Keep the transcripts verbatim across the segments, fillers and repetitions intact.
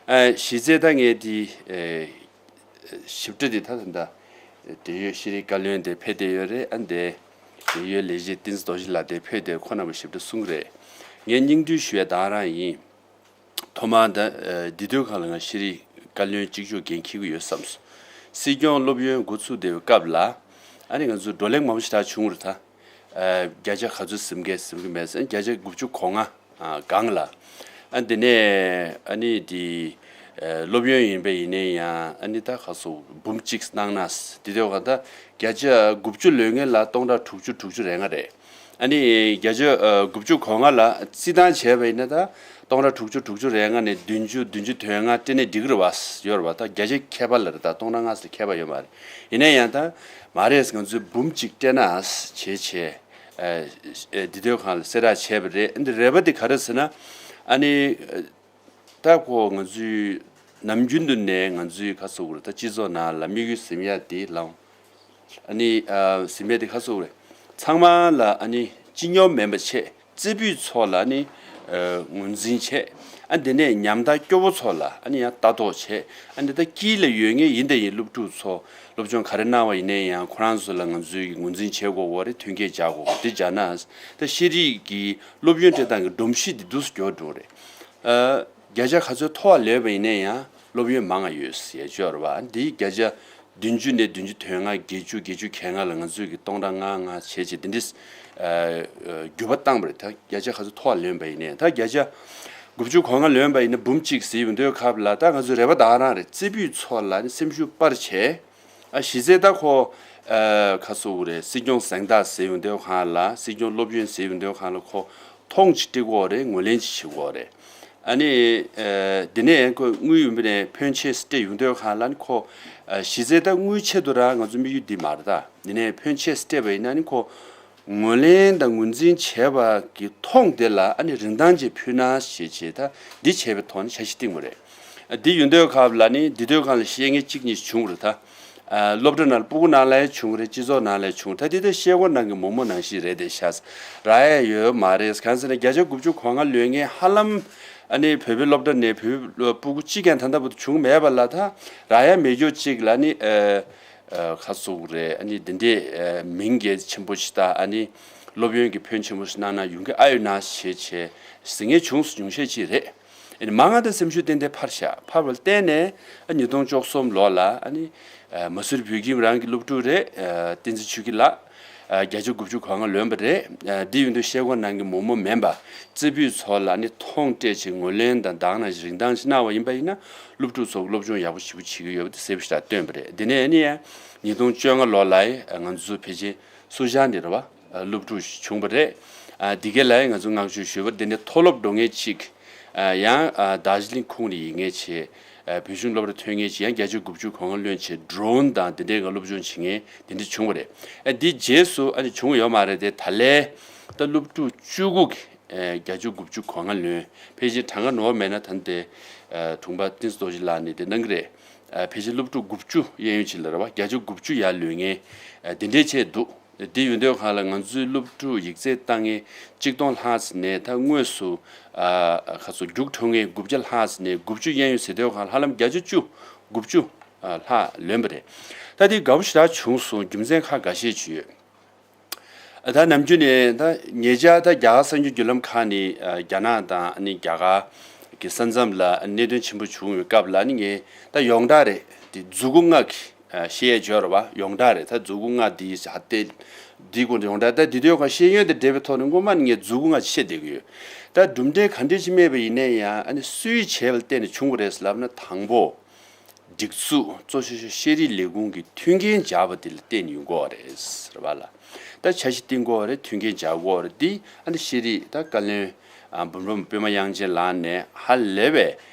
ཨ་གཞི་རྩའི་ད་ངས་དེ་ཨེ་ཞིབ་ཕྲ་དེ་ད་ད་ད་འབྲེལ་ཡོད་ཤེས་རིག་བཀའ་བློན་དེ་ཕེབས་བསྡད་ཡོད་རེད། ཨ་འདས་འབྲེལ་ཡོད་ལས་བྱེད་བསྟན་འཛིན་རྡོ་རྗེ་ལགས་དེ་ཕེབས་བསྡད་ཁོ་རྣམ་པ་ཞིབ་ཕྲ་གསུང་གི་རེད། ངས་སྙིང་བསྡུས་ཞུ་ཡ་ད་རང་ཡིན། ཐོག་མར་ད་ཨ་འདི་དུས་སྒང་ལ་ང་ཤེས་རིག་བཀའ་བློན་གཅིག་ལྕོགས་འགན་འཁྱེར་གྱི་ཡོད་བསམ་སོང་། སྲིད་སྐྱོང་སློབ་ཡོན་འགོ་ཚུགས་བསྡད་པའི་སྐབས་ལ་ཨ་ནི་ང་ཚོ་བགྲོ་གླེང་མང་པོ་ཞིག་ད་བྱུང་རེད་ད། ཨ་བརྒྱ་ཆ་ག་ཚོད་ཟིན་གི་ཟིན་གི་མེད་ཟེར་བརྒྱ་ཆ་དགུ་བཅུ་གོ་ལྔ་ཨ་སྒང་ལ། ཨ་འདི་ནས་ཨ་ནི་འདི་ཨ་སློབ་ཡོན་ཡིན་པ་ཡིན་ནའི་ཡང་ཨ་ནི་ད་ག་སོ་འབུམ་གཅིག་གནང་ན་འདི་དུས་སྒང་ད་བརྒྱ་ཆ་དགུ་བཅུ་ལོན་མཁན་ལ་སྟོང་ཕྲག་དྲུག་ཅུ་དྲུག་ཅུ་རེ་ལྔ་རེད། ཨ་ནི་བརྒྱ་ཆ་ཨ་དགུ་བཅུ་གོ་ལྔ་ལ་རྩིས་ཐང་བྱས་པ་ཡིན་ན་ད་སྟོང་ཕྲག་དྲུག་ཅུ་དྲུག་ཅུ་རེ་ལྔ་ནས་བདུན་ཅུ་བདུན་ཅུ་དོན་ལྔ་སྤྲད་ནས་འགྲིག་གི་རེད་བ། ཡོད་རེད་བ། ད་བརྒྱ་ཆ་ཁྱད་པར་ལ་རེད། ད་སྟོང་ཕྲག་ལྔ་ཙམ་ཁྱད་པར་ཡོད་མ་རེད། ཡིན་ན་ཡང་ད་མ་རེད། ང་ཚོས་འབུམ་གཅིག་སྤྲད་ན་བྱས་བྱས་ཨ་ཨ་འདི་དུས་སྒང་ལ་གསལ་བསྒྲགས་བྱས་པ་རེད། འདི་རེ་བ་འདི་ག་རེ་ཟེར་ན་ཨ་ནི་ད་ཁོ་ང་ཚོའི་ནམ་རྒྱུན་དུ་ནས་ང་ཚོའི་ག་སོ་རེད་ད་སྤྱི་ཚོགས་ནང་ལ་དམིགས་ཡུལ་ཟིན་ཡ་དེ་ལའང་ཨ་ནི་ཨ་ཟིན་པའི་དེ་ག་སོ་རེད། ཚང་མ་ལ་ཨ་ནི་སྤྱི་སྙོམས་མིན་པ་བྱས། རྩེ་ཕུད་ཚོ་ལ་ཨ་ནི་ཨ་ངོས་འཛིན་བྱས། ཨ་འདི་ནས་ཉམ་ཐག་སྐྱོ་བོ་ཚོ་ལ་ཨ་ནི་ཡང་ལྟ་རྟོག་བྱས། ཨ་འདི་ལྟ་དཀྱིལ་ལ་ཡོད་མཁན་ཡིན་དང་ཡིན་སློབ་ཕྲུག་ཚོ་སློབ་སྦྱོང་ག་རེ་གནང་བ་ཡིན་ནའི་ཡང་ཁོ་རང་ཚོ་ལ་ང་ཚོས་ཀྱི་ངོས་འཛིན་བྱེད་དགོས་པ་རེད། མཐུན་རྐྱེན་སྦྱར་དགོས་པ་འདི་སྦྱར་ན་ད་ཤེས་རིག་གི་སློབ་ཡོན་སྤྲད་སྟངས་ཀྱི་སྒྲོམ་གཞི་འདི་འདུག་སེ་འགྱུར་འགྲོ་རེད། ཨ་བརྒྱ་ཆ་ག་ཚོད་མཐོ་བ་ལོན་པ་ཡིན་ནའི་ཡང་སློབ་ཡོན་མང་ང་ཡོད་ཟེར་ཡ་ཅིག་ཡོད་རེད་བ། འདིའི་བརྒྱ་ཆ་བདུན་ཅུ་ནས་བདུན་ཅུ་དོན་ལྔ། བརྒྱད་ཅུ། བརྒྱད་ཅུ་གྱ་ལྔ་ལ་ང་ཚོས་ཀྱི་སྟོང་ཕྲག་ལྔ་ལྔ་བྱས་བྱས་འདི་འདྲས་ཨ་ཨ་འགྱུར་བ་བཏང་བ་རེད། ད་བརྒྱ་ཆ་ག་ཚོད་མཐོ་བ་ལོན་པ་ཡིན་ནའི་ད་བརྒྱ་ཆ་དགུ་བཅུ་གོ་ལྔ་ལོན་པ་ཡིན་ན་འབུམ་གཅིག་ཟེར་ཡོང་དུས་སྐབས་ལ་ད་ང་ཚོའི་རེ་བ་ད་ག་རང་རེད། རྩེ་ཕུད་ཚོ་ལ་ནི་སེམས་ཤུགས་སྤར་བྱས། ཨ་གཞི་རྩའི་ད་ཁོ་ཨ་ག་སོ་རེད། སྲིད་སྐྱོང་གཟེངས་རྟགས་ཟེར་ཡོང་དུས་སྒང་ལ་སྲིད་སྐྱོང་སློབ་ཡོན་ཟེར་ཡོང་དུས་སྒང་ལ་ཁོ་མཐོང་ཅིག་སྤྲད་དགོས་རེད། ངོས་ལེན་ཅིག་བྱེད་དགོས་རེད། ཨ་ནི་ཨ་འདི་ནས་ཁོ་དངུལ་ཡོང་པ་ནས་ཕོན་ཆེ་སྤྲད་ཡོང་དུས་སྒང་ལ་ནི་ཁོ་ཨ་གཞི་རྩའི་ད་དངུལ་ཆེད་དུ་ར་ང་ཚོ་དམིགས་ཡུལ་འདི་མ་རེད། ད་འདི་ནས་ཕོན་ཆེ་སྤྲད་པ་ཡིན་ན་ནི་ཁོ་ངོས་ལེན་དང་ངོས་འཛིན་བྱས་པ་གི་མཐོང་དེ་ལ་ཨ་ནི་རིན་ཐང་ཅིག་ཕུལ་ན་ཞེས་བྱས་ད་འདི་བྱས་པའི་ཐོག་ནས་འཆར་གཞི་བཏིང་བ་རེད། ཨ་འདི་ཡོང་དུས་སྐབས་ལ་ནི་འདི་དུས་སྒང་ལ་བཤད་མཁན་གཅིག་གཉིས་བྱུང་བ་རེད་ད། ཨ་སློབ་གྲྭ་ནང་ལ་སྤུ་གུ་ནང་ལ་ཡང་བྱུང་བ་རེད། སྤྱི་ཚོགས་ནང་ལ་ཡང་བྱུང་བ་རེད། ད་འདི་ད་ཤེལ་སྒོ་ནང་གི་མོག་མོག་ནང་བཞིན་རེད་དེ་ཤག་རག་ཡ་ཡོད་མ་རེད། གང་ཟེར་ན་བརྒྱ་ཆ་དགུ་བཅུ་གོ་ལྔ་ལོན་མཁན་ཧ་ལམ་ཨ་ནི་བོད་པའི་སློབ་གྲྭ་ནས་བོད་པའི་སློབ་སྤུ་གུ་གཅིག་ཀྱང་ད་ལྟ་བར་དུ་བྱུང་མེད་པ་ལ་ད་རག་ཡ་མེད་རྒྱུ་གཅིག་ལ་ནི་ཨ་ཨ་ག་ཟེར་དགོས་རེད། ཨ་ནི་འདི་འདྲས་ཨ་མིང་གལ་ཆེན་པོ་ཞིག་དང་ཨ་ནི་སློབ་ཡོན་གྱི་ཕོན་ཆེན་པོ་ཞིག་གནང་ན་ཡོང་གི་ཨ་ཡོད་ན་ཞེས་བྱས་ཟེར་མཁན་བྱུང་སོང་། ཉུང་ཤས་ཅིག་རེད། ཨ་ནི་མང་ང་དང་སེམས་ཤུགས་ཏན་ཏན་འཕར་ཤག་འཕར་བར་བརྟེན་ནས་ཨ་ཉིས་སྟོང་བཅུ་གསུམ་ལོ་ལ་ཨ་ནི་ཨ་མ་སུར་བོད་ཁྱིམ་རང་གི་སློབ་ཕྲུག་རེད། ཨ་བསྟན་འཛིན་ཆོས་སྐྱིད་ལགས། ཨ་བརྒྱ་ཆ་དགུ་བཅུ་གོ་ལྔ་ལོན་པ་རེད། ཨ་འདི་ཡིན་དུས་ཤེལ་སྒོ་ནང་གི་མོག་མོག་མིན་པ་རྩེ་ཕུད་ཚོ་ལ་ཨ་ནི་མཐོང་སྤྲད་ཅིག་ངོས་ལེན་དང་དག་སྣང་ཞིག་རིན་ཐང་ཞིག་གནང་བ་ཡིན་པ་ཡིན་ན་སློབ་ཕྲུག་ཚོ་སློབ་སྦྱོང་ཡག་པོ་ཞེ་པོ་བྱེད་ཀྱི་ཡོད་པ་དེ་གསལ་པོ་ཞེ་དྲག་སྟོན་པ་རེད། འདི་ནས་ཨ་ནི་ཡང་ཉིས་སྟོང་བཅོ་ལྔ་ལོ་ལ་ཨ་ང་ཚོ་ཕལ་ཆེར་སུ་ཇཱ་ནས་རེད་བ། སློབ་ཕྲུག་ཞིག་བྱུང་བ་རེད། ཨ་འདི་ག་ལ་ཡང་ང་ཚོ་བསྔགས་བརྗོད་ཞུ་བར་འདི་འདྲའི་མཐོ་སློབ་འགྲོ་མཁན་ཅིག་ཨ་ཡང་ཨ་དར་ཇི་ལིང་ཁུངས་ནས་ཡིན་མཁན་ཆེ། ཨ་བོད་གཞུང་སློབ་གྲྭ་ཐོན་མཁན་ཅིག་ཡང་བརྒྱ་ཆ་དགུ་བཅུ་གོ་ལྔ་ལོན་ཆེ་ཌོ་རོན་དང་འདི་འདྲའི་ག་སློབ་སྦྱོང་བྱེད་མཁན་འདི་འདྲ་བྱུང་བ་རེད། ཨ་འདི་རྗེས་སུ་ཨ་ནི་བྱུང་ཡོད་མ་རེད་དེ། ད་ལན་ད་སློབ་ཕྲུག་བཅུ་དགུ་གིས་ཨ་བརྒྱ་ཆ་དགུ་བཅུ་གོ་ལྔ་ལོན། ཕལ་ཆེར་གྲངས་ཀ་ནོར་མེད་ན་ད་ལྟའི་ཨ་དྲུང་པ་བསྟན་འཛིན་རྡོ་རྗེ་ལགས་ནས་དེ་གནང་གི་རེད། ཨ་ཕལ་ཆེར་སློབ་ཕྲུག་དགུ་བཅུ་གཡས་གཡོན་ཅིག་ལ་རེད་བ། བརྒྱ་ཆ་དགུ་བཅུ་ཡར་ལོན་མཁན་ཨ་དེ་འདྲའི་ཆེད་འདུག་དེ་ཡོད་དུས་སྒང་ལ་ང་ཚོའི་སློབ་ཕྲུག་ཡིག་ཚད་བཏང་མཁན་གཅིག་སྟོང་ལྷག་ཙམ་ནས་ད་དངོས་སུ་ཨ་ཁ་སོ་རྒྱུགས་འགྲོ་མཁན་དགུ་བརྒྱ་ལྷག་ཙམ་ནས་དགུ་བཅུ་གཡས་གཡོན་ཟེར་དུས་སྒང་ལ་ཧ་ལམ་བརྒྱ་ཆ་བཅུ་དགུ་བཅུ་ཨ་ལྷག་ལོན་པ་རེད། ད་དེ་དགའ་པོ་ཞེ་དྲག་བྱུང་སོང་། རྒྱུ་མཚན་ཁག་འགའ་ཤས་ཅིག་ཡོད། ད་ནམ་རྒྱུན་ནས་ད་ཉེ་ཆར་ད་རྒྱ་གར་གསར་འགྱུར་བརྒྱུད་ལམ་ཁག་ནས་ཨ་རྒྱ་ནག་དང་ཨ་ནི་རྒྱ་གར་གྱི་ས་མཚམས་ལ་གནད་དོན་ཆེན་པོ་བྱུང་བའི་སྐབས་ལ་ནི་ངས་ད་ཡོངས་གྲགས་རེད། དེ་མཛུ་གུ་ལྔ་གི་ཨ་བཤད་ཡས་ཡོད་རེད་བ། ཡོངས་གྲགས་རེད། ད་མཛུ་གུ་ལྔ་འདི་ཧ་ཏེ་འདི་ཀུན་ཡོངས་གྲགས། ད་འདི་དུས་སྒང་ཤེས་ཡོན་དེ་འབྲེལ་བའི་ཐོག་ནས་སྔོན་མ་ནས་ངས་མཛུ་གུ་ལྔ་བཤད་བསྡད་ཀྱི་ཡོད། ད་གྲུབ་འབྲས་ག་འདྲ་ཅིག་སྨྲས་པ་ཡིན་ན་ཡང་ཨ་ནི་སུས་བྱས་པ་ལ་བརྟེན་ནས་བྱུང་བ་རེད་ལབ་ན། དང་པོ། སྒྲིག་འཛུགས་གཙོ་ཆེ་ཤོས་ཤེས་རིག་ལས་ཁུངས་ཀྱིས་མཐུན་རྐྱེན་སྦྱར་བ་དེ་ལ་བརྟེན་ནས་ཡོང་གི་ཡོད་རེད་ཟེར་བ་ལ། ད་འཆར་གཞི་བཏིང་གི་ཡོད་རེད། མཐུན་རྐྱེན་སྦྱར་གྱི་ཡོད་རེད། འདི་ཨ་ནི་ཤེས་རིག་ད་བཀའ་བློན་ཨ་འབུམ་རམས་པ་པད་མ་དབྱངས་ཅན་ལགས་ནས་ཧ་ལས་པའི་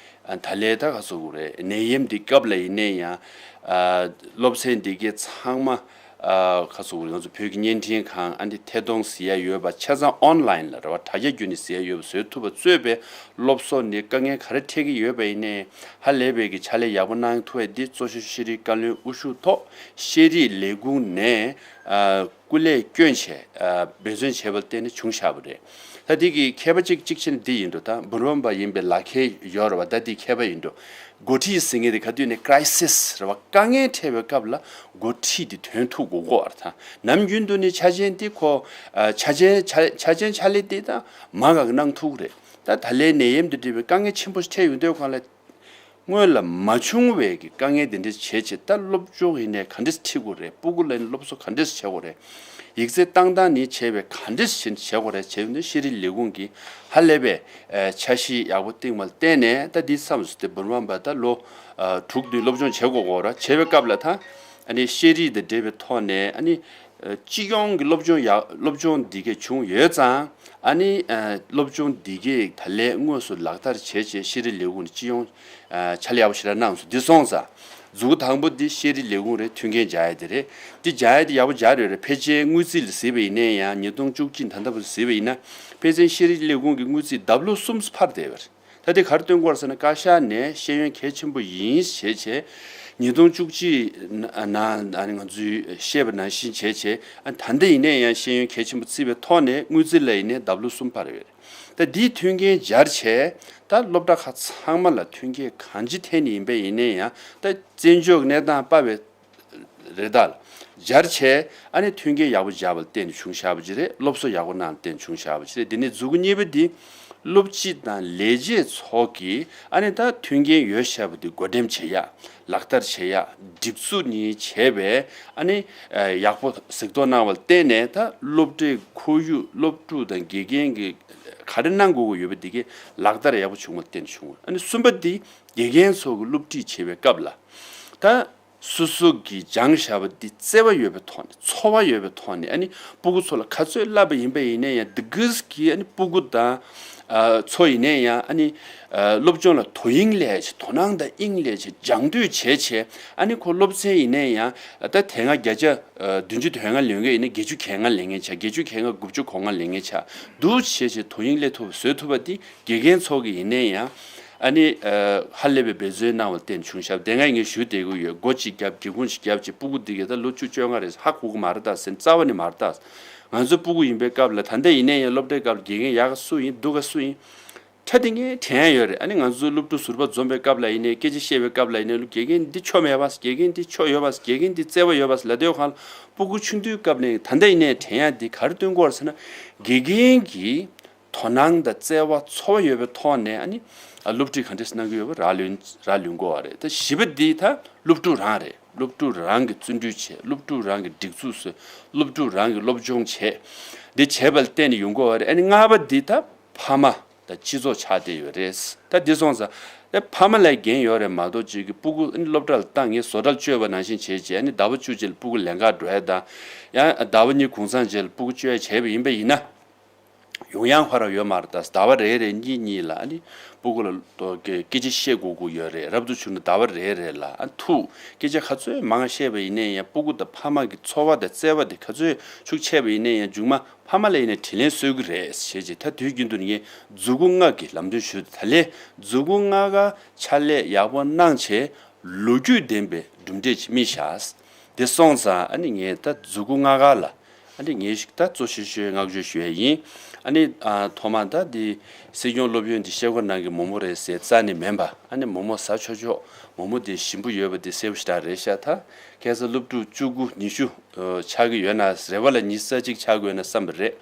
ཨ་ད་ལས་ད་ག་ཟེར་དགོས་རེད། ནད་ཡམས་འདི་སྐབས་ལ་ཡིན་ནའི་ཡང་ཨ་སློབ་ཚན་འདི་གའི་ཚང་མ་ཨ་ག་ཟེར་དགོས་རེད། ང་ཚོ་བོད་ཀྱི་བརྙན་འཕྲིན་ཁང་ཨ་འདི་ཐད་གཏོང་ཟེར་ཡ་ཡོད་པ་ཆ་ཚང་ཨོན་ལའིན་ལ་རེད་བ། དྲ་རྒྱ་བརྒྱུད་ནས་ཟེར་ཡ་ཡོད་པ་བཟོ་ཐུབ་པ། གཙོས་པའི་སློབ་གསོ་ནས་དཀའ་ངལ་ག་རེ་འཕྲད་ཀྱི་ཡོད་པ་ཡིན་ནའི་ཧ་ལས་པའི་གི་ཕྱག་ལས་ཡག་པོ་གནང་ཐུབ་ཡ་འདི་གཙོ་ཤོས་ཤེས་རིག་བཀའ་བློན་དབུ་བཞུགས་ཐོག་ཤེས་རིག་ལས་ཁུངས་ནས་ཨ་སྐུ་ལས་བསྐྱོན་བྱས་ཨ་འབད་བརྩོན་བྱས་པ་ལ་བརྟེན་ནས་བྱུང་བཞག་པ་རེད། ད་འདི་གི་མཁས་པ་གཅིག་གཅིག་བྱས་ན་འདི་ཡིན་འགྲོ། ད་འབུམ་རམས་པ་ཡིན་པའི་ལག་ཁྱེར་ཡོད་རེད་བ། ད་འདི་མཁས་པ་ཡིན་འགྲོ། འགོ་ཁྲིད་ཟེར་མཁན་དེ་ག་དུས་ནས་crisis་རེད་བ། དཀའ་ངལ་འཕྲད་པའི་སྐབས་ལ་འགོ་ཁྲིད་དེ་ཐོན་ཐུབ་དགོས་གོ་བར། ད་ནམ་རྒྱུན་དུ་ནི་ཆ་རྐྱེན་དེ་ཁོ་ཨ་ཆ་རྐྱེན་ཆ་ཆ་རྐྱེན་ཆ་ལེ་དེ་ད་མང་ག་གནང་ཐུབ་རེད། ད་ད་ལན་ནད་ཡམས་དང་འབྲེལ་བའི་དཀའ་ངལ་ཆེན་པོ་འཕྲད་ཡོང་དུས་སྒང་ལ། སྔོན་ལ་མ་བྱུང་བའི་གི་དཀའ་ངལ་འདི་འདྲ་བྱས་བྱས། ད་སློབ་སྦྱོང་ཡིན་ནའི་ག་འདྲས་ཁྲིད་དགོས་རེད། སྤུ་གུ་ལ་ནི་སློབ་གསོ་ག་འདྲས་བྱེད་དགོས་རེད། ཡིག་ཚད་བཏང་སྟངས་ནི་བྱས་པའི་ག་འདྲས་བྱེད་བྱེད་དགོས་རེད་བྱས་ནས། ཤེས་རིག་ལས་ཁུངས་ཀྱིས་ཧ་ལས་པའི་ཨ་འཆར་གཞི་ཡག་པོ་བཏིང་བ་ལ་བརྟེན་ནས། ད་འདི་མཚམས་སུ་དེ་འབུམ་རམས་པ་ད་ལོ་ཨ་དྲུག་བདུན་སློབ་སྦྱོང་བྱེད་དགོས་གོ་ར། བྱེད་པའི་སྐབས་ལ་ད་ཨ་ནི་ཤེས་རིག་དང་འབྲེལ་བའི་ཐོག་ནས་ཨ་ནི། ཨ་སྤྱི་ཡོངས་ཀྱི་སློབ་སྦྱོང་ཡག་སློབ་སྦྱོང་འདི་གས་བྱུང་ཡོད་ཙང་། ཨ་ནི་ཨ་སློབ་སྦྱོང་འདི་གས་ད་ལན་དངོས་སུ་ལག་བསྟར་བྱས་བྱས། ཤེས་རིག་ལས་ཁུངས་ནས་སྤྱི་ཡོངས་ཨ་ཕྱག་ལས་ཡག་པོ་ཞེ་དྲག་གནང་སོང་། འདི་སོང་ཙང་། མཛུ་གུ་དང་པོ་འདི་ཤེས་རིག་ལས་ཁུངས་རེད། མཐུན་རྐྱེན་སྦྱར་ཡ་དེ་རེད། འདི་སྦྱར་ཡ་དེ་ཡག་པོ་སྦྱར་ཡོད་རེད། ཕལ་ཆེར་དངུལ་རྩིས་ལ་གཟིགས་པ་ཡིན་ན་ཡང་། ཉིས་སྟོང་བཅུ་གཅིག་ད་ལྟ་བར་གཟིགས་པ་ཡིན་ན། ཕལ་ཆེར་ཤེས་རིག་ལས་ཁུངས་ཀྱི་དངུལ་རྩིས་ལྡབ་ལོ་གསུམ་འཕར་བསྡད་ཡོད་རེད། ད་དེ་ག་རེ་སྟོན་གྱི་ཡོད་རེད་ཟེར་ན། བཀའ་ཤག་ནས་ཤེས་ཡོན་གལ་ཆེན་པོ་ཡིན་ཞེས་བྱས། ཉིས་སྟོང་བཅུ་གཅིག་ནང་ནང་ང་ཚོས་བཤད་པ་ནང་བཞིན་བྱས་བྱས། ཨ་ད་ལྟ་ཡིན་ནའི་ཡང་ཤེས་ཡོན་གལ་ཆེན་པོ་བརྩིས་པའི་ཐོག་ནས་དངུལ་རྩིས་ལ་ཡིན་ནའི་ལྡབ་ལོ་གསུམ་འཕར་ཡོད་རེད། ད་འདིའི་མཐུན་རྐྱེན་སྦྱར་བྱས། ད་སློབ་གྲྭ་ཁག་ཚང་མ་ལ་མཐུན་རྐྱེན་གང་ཅི་འཐེན་ནས་ཡིན་པ་ཡིན་ནའི་ཡང་། ད་བཙན་བྱོལ་གྱི་གནས་སྟངས་དཔག་པའི་རེད་ད། སྦྱར་བྱས། ཨ་ནི་མཐུན་རྐྱེན་ཡག་པོ་སྦྱར་བ་ལ་བརྟེན་ནས་བྱུང་བཞག་པ་ཅིག་རེད། སློབ་གསོ་ཡག་པོ་གནང་བརྟེན་བྱུང་བཞག་པ་ཅིག་རེད། དེ་ནས་མཛུ་གུ་གཉིས་པ་འདི། སློབ་སྤྱི་དང་ལས་བྱེད་ཚོ་གིས་ཨ་ནི་ད་མཐུན་རྐྱེན་ཡོད་བཞག་པ་འདི་བགོ་འགྲེམས་བྱེད་ཡ། ལག་བསྟར་བྱེད་ཡ། སྒྲིག་འཛུགས་ནི་བྱས་པས། ཨ་ནི་ཡག་པོ་གཟིགས་རྟོག་གནང་བ་ལ་བརྟེན་ནས། ད་སློབ་གྲྭའི་ཁོར་ཡུག་སློབ་ཕྲུག་དང་དགེ་རྒན་གྱིས་ག་རེ་གནང་དགོས་ཀྱི་ཡོད་པ་འདི་གས་ལག་བསྟར་ཡག་པོ་བྱུང་བ་ལ་བརྟེན་ནས་བྱུང་བ། ཨ་ནི་གསུམ་པ་འདི། དགེ་རྒན་ཚོ་གིས་སློབ་ཁྲིད་བྱེད་པའི་སྐབས་ལ། ད་སོ་སོ་གིས་སྦྱངས་བཞག་པ་འདི་བརྩེ་བ་ཡོད་པའི་ཐོག་ནས། ཚོར་བ་ཡོད་པའི་ཐོག་ནས། ཨ་ནི་སྤུ་གུ་ཚོ་ལ་ག་ཚོད་བསླབས་པ་ཡིན་པ་ཡིན་ནའི་ཡང་། འདི་གིས་ཀྱིས་ཨ་ནི་སྤུ་གུ་དང་ཨ་ཚོ་ཡིན་ནའི་ཡང་། ཨ་ནི་ཨ་སློབ་སྦྱོང་ལ་དོ་དབྱིངས་སླེབས་བྱས། དོ་སྣང་དང་དབྱིངས་སླེབས་བྱས། སྦྱང་འདོད་བྱས་བྱས། ཨ་ནི་ཁོ་སློབ་ཚན་ཡིན་ནའི་ཡང་། ད་དེ་སྔ་བརྒྱ་ཆ་ཨ་བདུན་ཅུ་དོན་ལྔ་ལེན་མཁན་ཡིན་ན། བརྒྱད་ཅུ་གྱ་ལྔ་ལེན་མཁན་ཆགས། བརྒྱད་ཅུ་གྱ་ལྔ་དགུ་བཅུ་གོ་ལྔ་ལེན་མཁན་ཆགས། འདུག་བྱས་བྱས་དོ་དབྱིངས་སླེབས་ཐུབ་པ་བཟོ་ཐུབ་པ་འདི། དགེ་རྒན་ཚོ་གིས་ཡིན་ནའི་ཡང་། ཨ་ནི་ཨ་ཧ་ལས་པའི་འབད་བརྩོན་གནང་བ་ལ་བརྟེན་བྱུང་ཤག་དེ་སྔ་ངས་ཞུས་བསྡད་ཀྱི་ཡོད། སྒོ་གཅིག་བརྒྱབ། སྒེའུ་ཁུང་གཅིག་བརྒྱབ་བྱས། སྤུ་གུ་འདི་གས་ད་ལོ་བཅུ་བཅོ་ལྔ་རེད། ཧ་གོ་གི་མ་རེད་ད་ཟེར། རྩ་བ་ནས་མ་རེད་ད་ཟེར། ང་ཚོ་སྤུ་གུ་ཡིན་པའི་སྐབས་ལ། ད་ལྟ་ཡིན་ནའི་ཡང་སློབ་གྲྭའི་སྐབས་ལ་དགེ་རྒན་ཡག་ག་སུ་ཡིན། སྡུག་ག་སུ་ཡིན། ཁྲ་འདི་ངས་དྲན་ཡ་ཡོད་རེད། ཨ་ནི་ང་ཚོ་སློབ་ཕྲུག་ཟུར་པ་འཛོམས་པའི་སྐབས་ལ་ཡིན་ནའི། སྐད་ཆ་བཤད་པའི་སྐབས་ལ་ཡིན་ནའི། དགེ་རྒན་འདི་ཆོ་མེད་པ། དགེ་རྒན་འདི་ཆོ་ཡོད་པ། དགེ་རྒན་འདི་བརྩེ་བ་ཡོད་པ་ལབ་དུས་སྒང་ལ། སྤུ་གུ་ཆུང་དུས་སྐབས་ནས། ད་ལྟ་ཡིན་ནའི་དྲན་ཡ་འདི་ག་རེ་སྟོན་གྱི་ཡོད་རེད་ཟེར་ན། དགེ་རྒན་གྱིས་དོ་སྣང་དང་བརྩེ་བ་ཚོར་བ་ཡོད་པའི་ཐོག་ནས། ཨ་ནི་ཨ་སློབ་ཁྲིད་ག་འདྲས་གནང་གི་ཡོད་པ་རག་ལུས་རག་ལུས་གྱི་ཡོད་རེད། ད་བཞི་པ་འདི་ད་སློབ་ཕྲུག་རང་རེད། སློབ་ཕྲུག་རང་གིས་བརྩོན་འགྲུས་བྱས། སློབ་ཕྲུག་རང་གིས་སྒྲིག་འཛུགས་བཟོས། སློབ་ཕྲུག་རང་གིས་སློབ་སྦྱོང་བྱས། འདི་བྱས་པ་ལ་བརྟེན་ནས་ཡོང་གི་ཡོད་རེད། ཨ་ནི་ལྔ་པ་འདི་ད་ཕ་མ་དང་སྤྱི་ཚོགས་ཆགས་བསྡད་ཡོད་རེད། ད་འདི་སོང་ཙང་། ཨེ་ཕ་མ་ལ་འགན་ཡོད་རེད་མ་གཏོགས། ཅིག་གི་སྤུ་གུ་ཨ་ནི་སློབ་གྲྭ་ལ་བཏང་། ངས་བཟོ་གྲྭ་ལ་བཅོལ་བ་ནང་བཞིན་བྱས་བྱས། ཨ་ནི་ཟླ་བ་བཅུ་གཅིག་ལ་སྤུ་གུ་ལེན་གར་འགྲོ་ཡ་དང་། ཡང་ཟླ་བ་གཉིས་གུང་སེང་རྗེས་ལ་སྤུ་གུ་བཅོལ་ཡ་བྱས་པ་ཡིན་པ་ཡིན་ན། ཡོང་ཡ་ཁོ་རང་ཡོད་མ་རེད་ད། ཟླ་བ་རེ་རེ་གཉིས་གཉིས་ལ་ཨ་ནི་སྤུ་གུ་ལ་ཏོ་སྐད་སྐད་ཆ་བཤད་དགོས་ཀྱི་ཡོད་རེད། རབ་ཏུ་བྱུང་ན་ཟླ་བ་རེ་རེ་ལ་ཨ་ཐུག་སྐད་ཆ་ག་ཚོད་མང་བཤད་པ་ཡིན་ནའི་ཡང་། སྤུ་གུ་དང་ཕ་མ་གི་ཚོར་བ་དང་བརྩེ་བ་དེ་ག་ཚོད་ཤུགས་ཆེ་བ་ཡིན་ནའི་ཡང་། མཇུག་མ་ཕ་མ་ལ་ཡིན་ནའི་དྲིན་ལན་གསོས་ཀྱི་རེད་ཟེར་བྱས། ད་དུས་རྒྱུན་དུ་ངས་མཛུ་གུ་ལྔ་གི་ལམ་སྟོན་ཞུས། ད་ལན་མཛུ་གུ་ལྔ་ཀ་ཕྱག་ལས་ཡག་པོ་གནང་བྱས། ལོ་རྒྱུས་ལྡན་པའི་གྲུབ་འབྲས་ཅིག་རྨིས་ཤག་དེ་སོང་ཙང་ཨ་ནི་ངས་ད་མཛུ་གུ་ལྔ་ཀ་ལ་ཨ་ནི་ངས་ཞིག་ད་གཙོ་ཆེ་ཤོས་བསྔགས་བརྗོད་ཞུ་ཡ་ཡིན། ཨ་ནི་ཨ་ཐོག་མ་ད་འདི་སྲིད་སྐྱོང་སློབ་ཡོན་འདི་ཤེལ་སྒོ་ནང་གི་མོག་མོག་རེད་ཟེར་རྩ་ནས་མིན་པ། ཨ་ནི་མོག་མོག་ཟ་ཆོག་ཆོག་མོག་མོག་དེ་ཞིམ་པོ་ཡོད་པ་དེ་གསལ་པོ་ཞེ་དྲག་རེད་ཤག་ད་ཁ་སང་སློབ་ཕྲུག་བཅུ་དགུ་ཉི་ཤུ་ཨ་ཆགས་ཀྱི་ཡོད་ན། རེ་བ་ལ་ཉི་ཤུ་རྩ་གཅིག་ཆགས་ཀྱི་ཡོད་ན་བསམ་པ་རེད།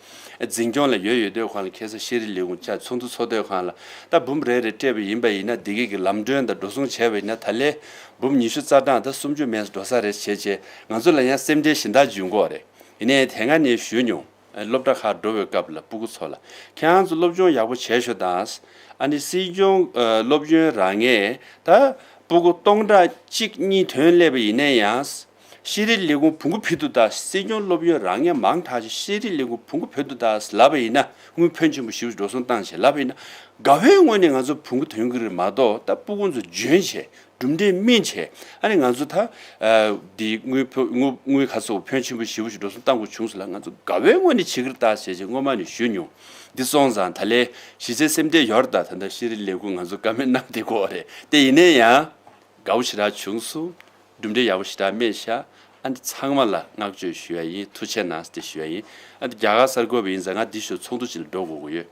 འཛིན་སྐྱོང་ལ་ཡོད་ཡོད་དུས་སྒང་ལ། ཁ་སང་ཤེས་རིག་ལས་ཁུངས་ཆ་ཚོགས་འདུ་ཚོགས་དུས་སྒང་ལ། ད་འབུམ་རེ་རེ་སྤྲད་པ་ཡིན་པ་ཡིན་ན། འདི་གའི་གི་ལམ་གྲོན་དང་འགྲོ་སོང་བྱས་པ་ཡིན་ན། ད་ལན་འབུམ་ཉི་ཤུ་རྩ་གྲངས་ད་སུམ་ཅུ་མིན་འགྲོ་ས་རེད་བྱས་བྱས། ང་ཚོ་ལ་ཡང་སེམས་ཁྲལ་གཞན་དག་ཅིག་ཡོང་གི་ཡོད་རེད། ཡིན་ནའི་དེ་སྔ་ནས་ཞུས་མྱོང་། སློབ་གྲྭ་ཁག་འགྲོ་བའི་སྐབས་ལ་སྤུ་གུ་ཚོ་ལ། ཁྱེད་རང་ཚོ་སློབ་སྦྱོང་ཡག་པོ་བྱས་ཤོག་དང་། ཨ་ནི་སྲིད་སྐྱོང་ཨ་སློབ་ཡོན་རག་མཁན་ད་སྤུ་གུ་སྟོང་ཕྲག་གཅིག་གཉིས་ཐོན་སླེབས་པ་ཡིན་ན་ཡང་། ཤེས་རིག་ལས་ཁུངས་བོང་གུ་ཕུད་དུ་བཏང་། སྲིད་སྐྱོང་སློབ་ཡོན་རག་མཁན་མང་དྲགས་ཤིག་ཤེས་རིག་ལས་ཁུངས་བོང་གུ་ཕུད་དུ་བཏང་ལབ་པ་ཡིན་ན། དངུལ་ཕོན་ཆེན་པོ་ཞེ་པོ་ཅིག་འགྲོ་སོང་བཏང་བྱས་ལབ་པ་ཡིན་ན། དགའ་བའི་ངང་ནས་ང་ཚོ་བོང་གུ་ཐོན་གྱི་རེད་མ་གཏོགས། ད་སྤུ་གུ་ཚོ་འཇོན་བྱས། གྲུབ་འབྲས་སྨིན་བྱས། ཨ་ནི་ང་ཚོ་ད་ཨ་འདི་དངུལ་ཕོ་དངུལ་དངུལ་ཁ་སོགས་ཕོན་ཆེན་པོ་ཞེ་པོ་ཅིག་འགྲོ་སོང་བཏང་དགོས་བྱུང་སོང་ལ། ང་ཚོ་དགའ་བའི་ངང་ནས་བྱེད་ཀྱི་རེད་ད་ཟེར་བྱས་སྔོན་མ་ནས་ཞུས་མྱོང་། འདི་སོང་ཙང་ད་ལན་གཞི་རྩའི་སེམས་ཁྲལ་ཡོད་རེད་ད། ད་ལྟ་ཤེས་རིག་ལས་ཁུངས་ང་ཚོ་བཀའ་མོལ་གནང་བསྡད་ཀྱི་ཡོད་རེད། དེ་ཡིན་ན་ཡང་དགའ་པོ་ཞེ་དྲག་བྱུང་སོང་། གྲུབ་འབྲས་ཡག་པོ་ཞེ་དྲག་སྨིན་ཤག་ཨ་འདི་ཚང་མ་ལ་བསྔགས་བརྗོད་ཞུ་ཡ་ཡིན། ཐུགས་རྗེ་གནང་ཟེར་ཞུ་ཡ་ཡིན། ཨ་འདི་རྒྱ་གར་གསར་འགོད་པ་ཡིན་ཙང་ང་འདི་ཞུ་ཚོགས་འདུ་ཅིག་ལ་འགྲོ་དགོས་ཀྱི་ཡོད།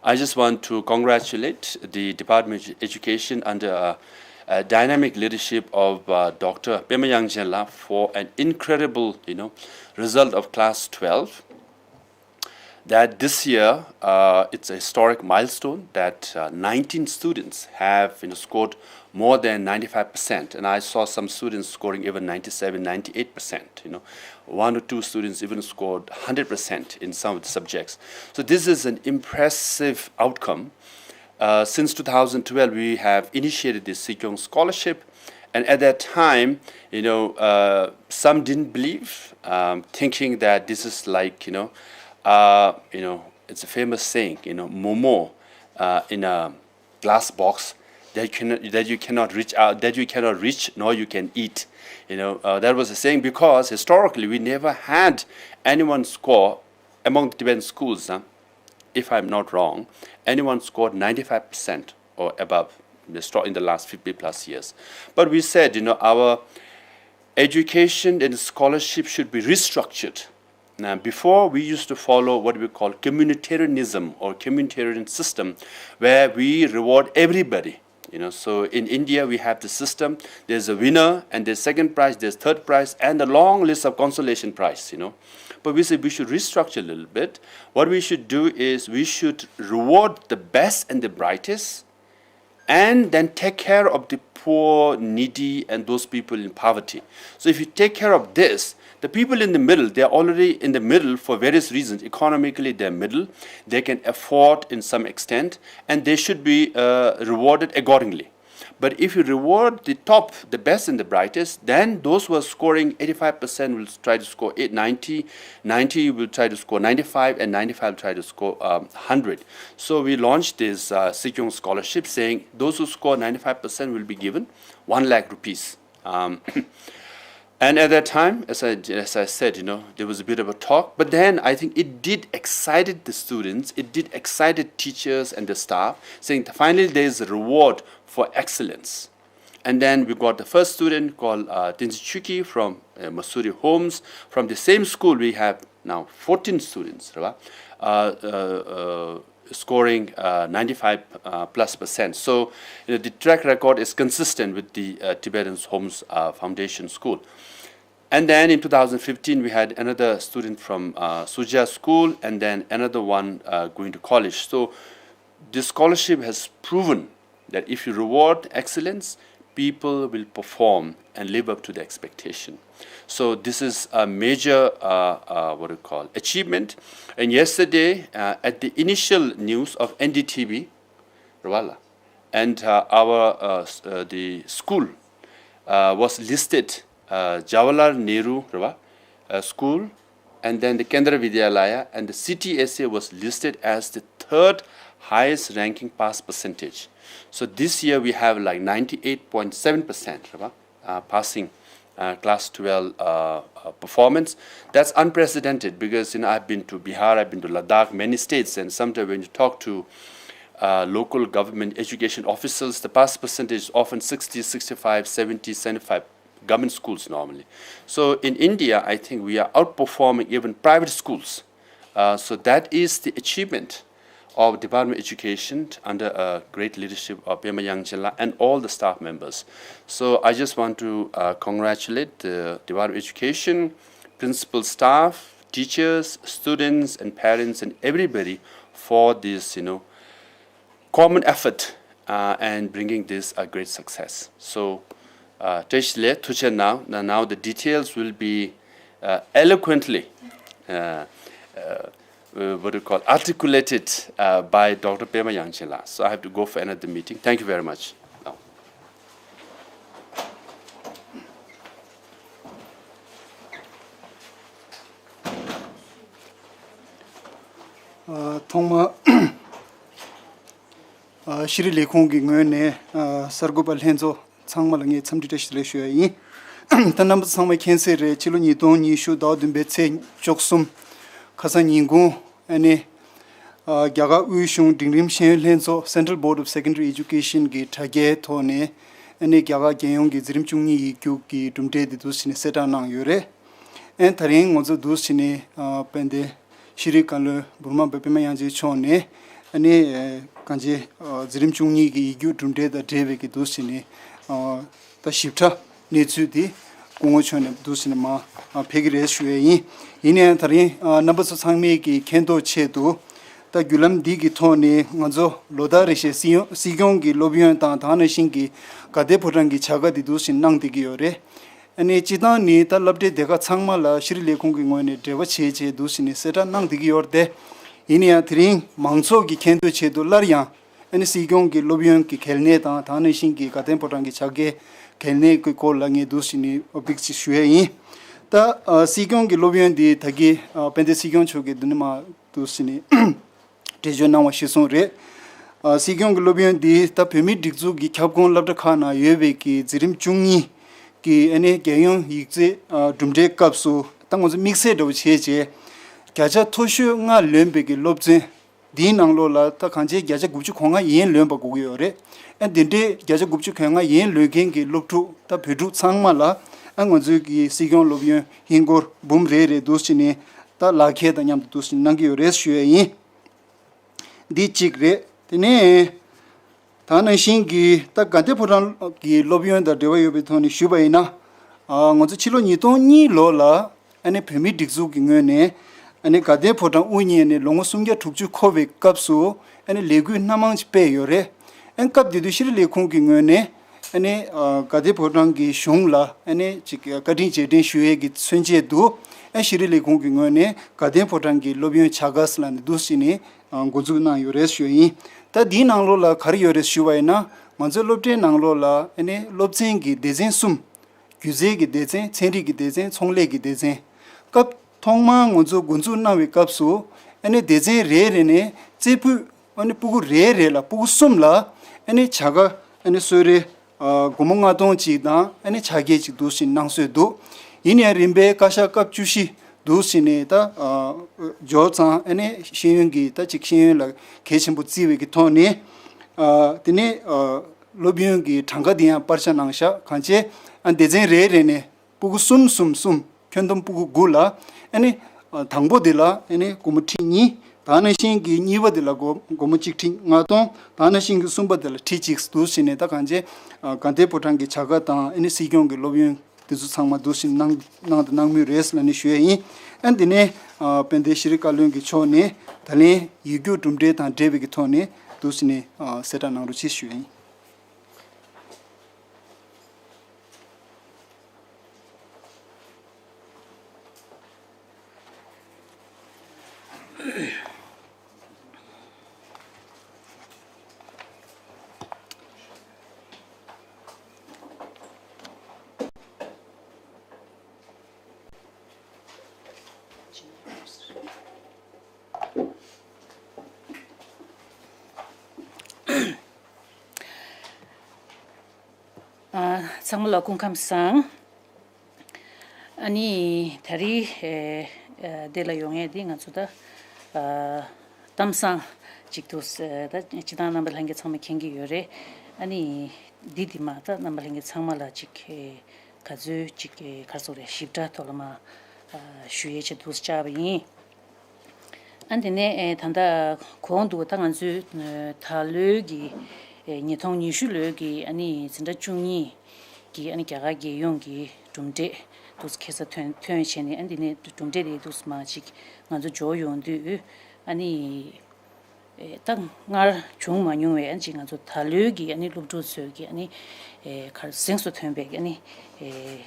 I just want to congratulate the Department of Education under uh, uh, dynamic leadership of uh, Doctor Pema Yangchen La for an incredible, you know, result of class twelve. That this year uh, it's a historic milestone that uh, nineteen students have, you know, scored more than ninety-five percent, and I saw some students scoring even ninety-seven, ninety-eight percent. You know, one or two students even scored one hundred percent in some of the subjects. So this is an impressive outcome. Uh, since two thousand twelve, we have initiated this Sikyong Scholarship, and at that time, you know, uh, some didn't believe, um, thinking that this is like, you know, uh, you know, it's a famous saying, you know, momo uh, in a glass box that you cannot, that you cannot reach out, that you cannot reach nor you can eat. You know, uh, that was a saying because historically we never had anyone score among the Tibetan schools, huh, if I'm not wrong, anyone scored ninety-five percent or above in the sto- in the last fifty plus years. But we said, you know, our education and scholarship should be restructured. Now, before we used to follow what we call communitarianism or communitarian system, where we reward everybody. You know, so in India we have the system. There's a winner, and there's second prize, there's third prize, and a long list of consolation prize. You know, but we said we should restructure a little bit. What we should do is we should reward the best and the brightest, and then take care of the poor, needy, and those people in poverty. So if you take care of this, the people in the middle, they are already in the middle for various reasons. Economically, they're middle, they can afford in some extent, and they should be uh, rewarded accordingly. But if you reward the top, the best and the brightest, then those who are scoring eighty-five percent will try to score eight ninety, ninety will try to score ninety-five, and ninety-five will try to score um, one hundred. So we launched this uh, Sikyong scholarship saying those who score ninety-five percent will be given one lakh rupees. Um, and at that time, as I, as I said, you know, there was a bit of a talk, but then I think it did excited the students, it did excited teachers and the staff, saying finally there is a reward for excellence. And then we got the first student called uh, Tenzin Chuki from uh, Masuri Homes. From the same school, we have now fourteen students, right? Uh, uh, uh, scoring uh, ninety-five uh, plus percent. So, you know, the track record is consistent with the uh, Tibetan Homes uh, Foundation School. And then in two thousand fifteen, we had another student from uh, Suja School, and then another one uh, going to college. So, this scholarship has proven that if you reward excellence, people will perform and live up to the expectation. So this is a major, uh, uh, what do you call, achievement. And yesterday, uh, at the initial news of N D T V, Rawala, and uh, our uh, s- uh, the school uh, was listed, uh, Jawaharlal Nehru, Rawa, uh, school, and then the Kendra Vidyalaya and the C T S A was listed as the third highest ranking pass percentage. So this year we have like ninety-eight point seven percent, right? Uh, passing uh, class twelve uh, uh, performance. That's unprecedented because, you know, I've been to Bihar, I've been to Ladakh, many states, and sometimes when you talk to uh, local government education officials, the pass percentage is often sixty, sixty-five, seventy, seventy-five, government schools normally. So in India, I think we are outperforming even private schools. Uh, so that is the achievement of Department of Education under uh, great leadership of Pema Yangchen La and all the staff members. So I just want to uh, congratulate the Department of Education, principal staff, teachers, students, and parents, and everybody for this, you know, common effort uh, and bringing this a great success. So, uh, བཀྲ་ཤིས་བདེ་ལེགས། ཐུགས་རྗེ་གནང་། Now, now the details will be uh, eloquently, uh, uh, uh, what do you call, articulated uh, by Doctor Pema Yangchen La. So I have to go for another meeting. Thank you very much. Now. ཐོག་མར་ཤེས་རིག་ལས་ཁུངས་ཀྱི་ངོས་ནས་གསར་འགོད་པ་ལྷན་ཚོགས་ཚང་མ་ལ་ངས་འཚམས་འདྲི་བཀྲ་ཤིས་བདེ་ལེགས་ཞུ་ཡ་ཡིན། ད་རྣམ་པ་ཚང་མ་མཁྱེན་གསལ་རེད། ཕྱི་ལོ་ཉིས་སྟོང་ཉི་ཤུ་ཟླ་བ་བདུན་པའི་ཚེས་བཅུ་གསུམ་ཁ་སང་ཉིན་གུང་ཨ་ནི་རྒྱ་གར་དབུས་གཞུང་འབྲིང་རིམ་ཤེས་ཡོན་ལྷན་ཚོགས་Central Board of Secondary Education གི་དྲ་རྒྱའི་ཐོག་ནས་ ཨ་ནི་རྒྱ་གར་རྒྱལ་ཡོངས་ཀྱི་འཛིན་རིམ་བཅུ་གཉིས་ཡིག་རྒྱུགས་ཀྱི་གྲུབ་འབྲས་དེ་འདུག་སེ་བྱས་ནས་གསལ་བསྒྲགས་གནང་ཡོད་རེད། ཨ་ནི་ད་རིང་ང་ཚོ་འདུག་སེ་བྱས་ནས་ཨ་དཔལ་ལྡན་ཤེས་རིག་བཀའ་བློན་འབྲུག་མི་དམངས་དཔལ་ལྡན་པད་མ་དབྱངས་ཅན་མཆོག་ནས་ཨ་ནི་ཨ་གང་ཅི་ཨ་འཛིན་རིམ་བཅུ་གཉིས་ཀྱི་ཡིག་རྒྱུགས་གྲུབ་འབྲས་དང་འབྲེལ་བའི་གི་འདུག་སེ་བྱས་ནས་ཨ་ད་ཞིབ་ཕྲ་གནས་ཚུལ་དེ་སྐུ་ངོ་མཆོག་ནས་འདུག་སེ་བྱས་ནས་མར་ཨ་ཕེབས་ཀྱི་རེད་ཞུ་ཡས་ཡིན། ཡིན་ནའང་ད་རིང་ཨ་རྣམ་པ་ཚོ་ཚང་མས་ཀྱི་མཁྱེན་རྟོགས་ཆེད་དུ། ད་བརྒྱུད་ལམ་འདི་གི་ཐོག་ནས་ང་ཚོ་ལོ་ལྟར་རེ་བཞིན་སྲིད་སྐྱོང་སྲིད་སྐྱོང་གི་སློབ་ཡོན་དང་དེ་ནང་བཞིན་གྱི་དགའ་ལྡན་ཕོ་བྲང་གི་བྱ་དགའ་འདི་འདུག་སེ་གནང་བསྡད་ཀྱི་ཡོད་རེད། ཨ་ནི་སྤྱིར་བཏང་ནི་ད་སློབ་གྲྭའི་སྡེ་ཁག་ཚང་མ་ལ་ཤེས་རིག་ལས་ཁུངས་ཀྱི་ངོས་ནས་འབྲེལ་བ་བྱས་བྱས་འདུག་སེ་ནས་གསལ་བསྒྲགས་གནང་བསྡད་ཀྱི་ཡོད་རེད་དེ། ཡིན་ན་ཡང་དེ་རིང་མང་ཚོགས་ཀྱི་མཁྱེན་རྟོགས་ཆེད་དུ་སླར་ཡང་ཨ་ནི་སྲིད་སྐྱོང་གི་སློབ་ཡོན་གྱི་གལ་གནད་དང་དེ་ནང་བཞིན་གྱི་དགའ་ལྡན་ཕོ་བྲང་གི་བྱ་དགའི་གལ་གནད་ཀྱི་སྐོར་ལ་ངས་འདུག་སེ་ནས་ཨོ་ཕིག་ཅིག་ཞུ་ཡས་ཡིན། ད་ཨ་སྲིད་སྐྱོང་གི་སློབ་ཡོན་འདི་ད་གིན་ཨ་དཔལ་ལྡན་སྲིད་སྐྱོང་མཆོག་གིས་འདི་ནས་མར་འདུག་སེ་ནས་འགྲེལ་བརྗོད་གནང་བ་གཞིར་བཟུང་རེད། ཨ་སྲིད་སྐྱོང་གི་སློབ་ཡོན་འདི་ད་བོད་མིའི་སྒྲིག་འཛུགས་ཀྱི་ཁྱབ་ཁོངས་སློབ་གྲྭ་ཁག་ནང་ཡོད་པའི་གི་འཛིན་རིམ་བཅུ་གཉིས་ཀྱི་ཨ་ནི་རྒྱལ་ཡོངས་ཡིག་རྩིས་ཨ་གྲུབ་འབྲས་སྐབས་སུ་ད་ང་ཚོ་དམིགས་བསལ་འདྲ་བོ་བྱས་བྱས་བརྒྱ་ཆ་མཐོ་ཤོས་ལྔ་ལོན་པའི་གི་སློབ་ཚན་འདིའི་ནང་ལོགས་ལ་ད་གང་ཅི་བརྒྱ་ཆ་དགུ་བཅུ་གོ་ལྔ་ཡན་ལོན་པ་དགོས་ཀྱི་ཡོད་རེད། ཨ་འདི་འདྲའི་བརྒྱ་ཆ་དགུ་བཅུ་གོ་ལྔ་ཡན་ལོན་མཁན་གྱི་སློབ་ཕྲུག་ད་བོད་ཕྲུག་ཚང་མ་ལ་ཨ་ང་ཚོའི་གི་སྲིད་སྐྱོང་སློབ་ཡོན་ཧིན་སྒོར་འབུམ་རེ་རེ་འདུག་སེ་ནས་ད་ལག་ཁྱེར་དང་མཉམ་དུ་འདུག་སེ་གནང་གི་ཡོད་རེད་ཞུ་ཡས་ཡིན། འདི་གཅིག་རེད། དེ་ནས་ད་ནང་བཞིན་གྱི་ད་དགའ་ལྡན་ཕོ་བྲང་གི་སློབ་ཡོན་དང་འབྲེལ་བ་ཡོད་པའི་ཐོག་ནས་ཞུས་པ་ཡིན་ན། ཨ་ང་ཚོ་ཕྱི་ལོ་ཉིས་སྟོང་གཉིས་ལོ་ལ་ཨ་ནི་བོད་མིའི་སྒྲིག་འཛུགས་ཀྱི་ངོས་ནས་ཨ་ནི་དགའ་ལྡན་ཕོ་བྲང་དབུ་བརྙེས་ནས་ལོ་ངོ་སུམ་བརྒྱ་དྲུག་ཅུ་འཁོར་བའི་སྐབས་སུ་ཨ་ནི་ལས་འགུལ་སྣ་མང་ཅིག་སྤེལ་ཡོད་རེད། ཨ་ནི་སྐབས་དེ་དུས་ཤེས་རིག་ལས་ཁུངས་ཀྱི་ངོས་ནས་ཨ་ནི་ཨ་དགའ་ལྡན་ཕོ་བྲང་གི་གཞུང་ལ་ཨ་ནི་ཅིག་བཀའ་དྲིན་རྗེས་དྲན་ཞུ་ཡས་ཀྱི་མཚོན་ཆེད་དུ་ཨ་ཤེས་རིག་ལས་ཁུངས་ཀྱི་ངོས་ནས་དགའ་ལྡན་ཕོ་བྲང་གི་སློབ་ཡོན་བྱ་དགའ་ཟེར་ལབ་ནས་འདུག་སེ་ནས་ཨ་འགོ་འཛུགས་གནང་ཡོད་རེད་ཞུ་ཡིན། ད་འདིའི་ནང་ལོགས་ལ་ག་རེ་ཡོད་རེད་ཞུ་བ་ཡིན་ན། ང་ཚོའི་སློབ་གྲྭའི་ནང་ལོགས་ལ་ཨ་ནི་སློབ་ཚན་གྱི་སྡེ་ཚན་གསུམ། སྒྱུ་རྩལ་གྱི་སྡེ་ཚན། ཚན་རིག་གི་སྡེ་ཚན། ཚོང་ལས་ཀྱི་སྡེ་ཚན། སྐབས་ཐོག་མར་ང་ཚོ་འགོ་འཛུགས་གནང་བའི་སྐབས་སུ་ཨ་ནི་སྡེ་ཚན་རེ་རེ་ནས་རྩེ་ཕུད་ཨ་ནི་སྤུ་གུ་རེ་རེ་ལ་སྤུ་གུ་གསུམ་ལ་ཨ་ནི་བྱ་དགའ་ཨ་ནི་གསོལ་རས་ཨ་སྒོར་མོ་ལྔ་སྟོང་གཅིག་དང་ཨ་ནི་ཕྱག་འཁྱེར་གཅིག་འདུག་སེ་གནང་སྲོལ་འདུག་ཡིན་ཡང་རིམ་པས་བཀའ་ཤག་སྐབས་བཅུ་བཞི་འདུག་སེ་ནས་ད་ཨ་འབྱོར་ཙང་ཨ་ནི་ཤེས་ཡོན་གྱི་ད་ཅིག་ཤེས་ཡོན་ལ་གལ་ཆེན་པོ་བརྩི་བའི་གི་ཐོག་ནས་ཨ་དེ་ནས་ཨ་སློབ་ཡོན་གྱི་གྲངས་ཀ་དེ་ཡང་སྤར་ཆ་གནང་ཤག་གང་བྱས་ཨ་སྡེ་ཚན་རེ་རེ་ནས་སྤུ་གུ་གསུམ་གསུམ་གསུམ། ཁྱོན་བསྡོམས་སྤུ་གུ་དགུ་ལ་ཨ་ནི་ཨ་དང་པོ་དེ་ལ་ཨ་ནི་སྒོར་མོ་ཁྲི་གཉིས། ད་ནང་བཞིན་གྱི་གཉིས་པ་དེ་ལ་སྒོ་སྒོར་མོ་གཅིག་ཁྲི་ལྔ་སྟོང་། ད་ནང་བཞིན་གྱི་གསུམ་པ་དེ་ལ་ཁྲི་གཅིག་འདུག་སེ་ནས་ད་གང་བྱས་ཨ་དགའ་ལྡན་ཕོ་བྲང་གི་བྱ་དགའ་དང་ཨ་ནི་སྲིད་སྐྱོང་གི་སློབ་ཡོན་དེ་ཚོ་ཚང་མ་འདུག་སེ་གནང་གནང་དང་གནང་མུས་རེད་ལབ་ནས་ཞུ་ཡས་ཡིན། ཨ་འདི་ནས་ཨ་དཔལ་ལྡན་ཤེས་རིག་བཀའ་བློན་གྱི་ཕྱོགས་ནས་ད་ལན་ཡིག་རྒྱུགས་གྲུབ་འབྲས་དང་འབྲེལ་བའི་གི་ཐོག་ནས་འདུག་སེ་ནས་ཨ་གསལ་བསྒྲགས་གནང་རོགས་གྱིས་ཞུ་ཡས་ཡིན། ཨ་ཚང་མ་ལ་སྐུ་ཁམས་བཟང་། ཨ་ནི་ད་རེས་ཨེ་ཨེ་འདི་ལ་ཡོང་ཡས་འདི་ང་ཚོ་ད་ཨ་གཏམ་བཟང་ཅིག་འདུག་ཟེར། ད་སྤྱིར་བཏང་རྣམ་པ་ལྷན་རྒྱས་ཚང་མས་མཁྱེན་གྱི་ཡོད་རེད། ཨ་ནི་འདི་འདི་མ་ད་རྣམ་པ་ལྷན་རྒྱས་ཚང་མ་ལ་ཅིག་ཨེ་ག་ཚོད་ཅིག་ཨེ་ག་རེ་ཟེར་དགོས་རེད། ཞིབ་ཕྲ་ཐོག་ལ་མ་ཨ་ཞུ་ཡས་ཆེད་དུ་བཅར་བ་ཡིན། ཨ་དེ་ནས་ཨེ་ད་ལྟ་གོང་དུ་ད་ང་ཚོའི་ཨེ་ད་ལོའི་གི་ཨེ་ཉིས་སྟོང་ཉི་ཤུ་ལོའི་གི་ཨ་ནི་འཛིན་གྲྭ་བཅུ་གཉིས་ཀྱི་ཨ་ནི་རྒྱ་གར་རྒྱལ་ཡོངས་ཀྱི་གྲུབ་འབྲས་འདུག་ཁ་སང་ཐོན་ཐོན་བྱས་ནས། ཨ་དེ་ནས་གྲུབ་འབྲས་དེ་འདུག་མ་ཅིག་ང་ཚོ་འབྱོར་ཡོང་དུས་ཨ་ནི་ཨེ་ད་སྔར་བྱུང་མ་མྱོང་བའི་ཨ་ནི་ཅིག་ང་ཚོ་ད་ལོའི་གི་ཨ་ནི་སློབ་ཕྲུག་ཚོའི་གི་ཨ་ནི་ཨེ་ག་རེ་གཟེངས་སུ་ཐོན་པའི་ཨ་ནི་ཨེ་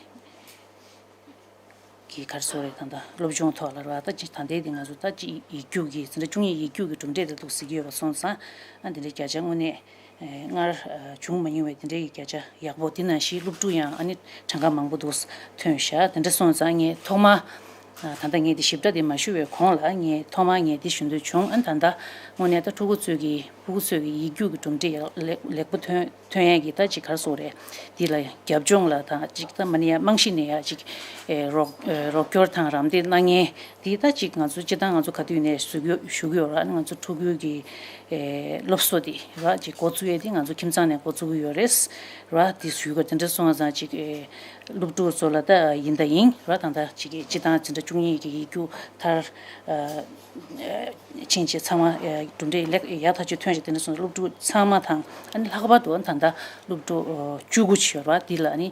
གི་ག་རེ་ཟེར་དགོས་རེད། ད་ལྟ་སློབ་སྦྱོང་ཐོག་ལ་རེད་བ། ད་ཅི་ད་ལྟའི་དེ་ང་ཚོ་ད་ཅི་ཡིག་རྒྱུགས་ཀྱི་འཛིན་གྲྭ་བཅུ་གཉིས་ཡིག་རྒྱུགས་ཀྱི་གྲུབ་འབྲས་དེ་འདུག་གཟིགས་ཀྱི་ཡོད་པ་སོང་ཙང་། ཨ་དེ་འདྲའི་བརྒྱ་ཆ་དངོས་གནས་ཨེ་སྔར་ཨ་བྱུང་མ་མྱོང་བའི་དེ་འདྲའི་བརྒྱ་ཆ་ཡག་པོ། དེ་ནང་བཞིན་སློབ་ཕྲུག་ཡང་ཨ་ནི་གྲངས་ཀ་མང་པོ་འདུག་ཐོན་ཤག་དེ་འདྲ་སོང་ཙང་ངས་ཐོག་མ་ ད་ལྟ་ངས་འདི་ཞིབ་ཕྲ་དེ་མ་ཞུ་བའི་གོང་ལ་ངས་ཐོག་མར་ངས་འདི་ཞུ་འདོད་བྱུང་། ཨ་ད་ལྟ་དངོས་གནས་ད་ཕྲུ་གུ་ཚོས་ཀྱི་ཕྲུ་གུ་ཚོས་ཀྱི་ཡིག་རྒྱུགས་ཀྱི་གྲུབ་འབྲས་ཡག་ལེགས་ལེགས་པོ་ཐོན་ཐོན་ཡས་ཀྱི་ད་ཅིག་ག་རེ་ཟེར་དགོས་རེད། འདི་ལ་རྒྱབ་ལྗོངས་ལ་ད་ཅིག་ད་མ་ནི་ཡ་རྨང་གཞི་ནས་ཡ་ཅིག་ཨེ་རོགས་ཨེ་རོགས་སྐྱོར་དང་རམ་འདེགས་གནང་མཁན་འདི་ད་ཅིག་ང་ཚོ་སྤྱིར་བཏང་ང་ཚོ་ག་དུས་ནས་ཞུ་གི་ཞུ་གི་ཡོད་ར། ང་ཚོ་ཕྲུ་གུ་གི་ཨེ་སློབ་གསོ་འདི་ར་ཅིག་འགོ་བཙུགས་ཡས་འདི་ང་ཚོ་ཁྱིམ་ཚང་ནས་འགོ་བཙུགས་གི་ཡོད་རེད་ར། འདི་ཞུ་གི་དེ་འདྲ་སོང་ཙང་ཅིག་ཨེ་སློབ་ཕྲུག་ཚོ་ལ་ད་ཡིན་ད་ཡིན་ར། ད་ད་ཅིག་གི་སྤྱིར་བཏང་འཛིན་གྲྭ་བཅུ་གཉིས་ཀྱི་ཡིག་རྒྱུགས་མཐར་ཕྱིན་བྱས་ཚང་མ་གྲུབ་འབྲས་ལེགས་ཡག་ཐག་ཆོད་ཐོན་བྱས། དེ་འདྲ་སོང་ཙང་སློབ་ཕྲུག་ཚང་མ་དང་ཨ་ནི་ལྷག་པར་དུ་ད་ལྟ་སློབ་ཕྲུག་བཅུ་དགུ་ཡོད་ར། འདི་ལ་ཨ་ནི་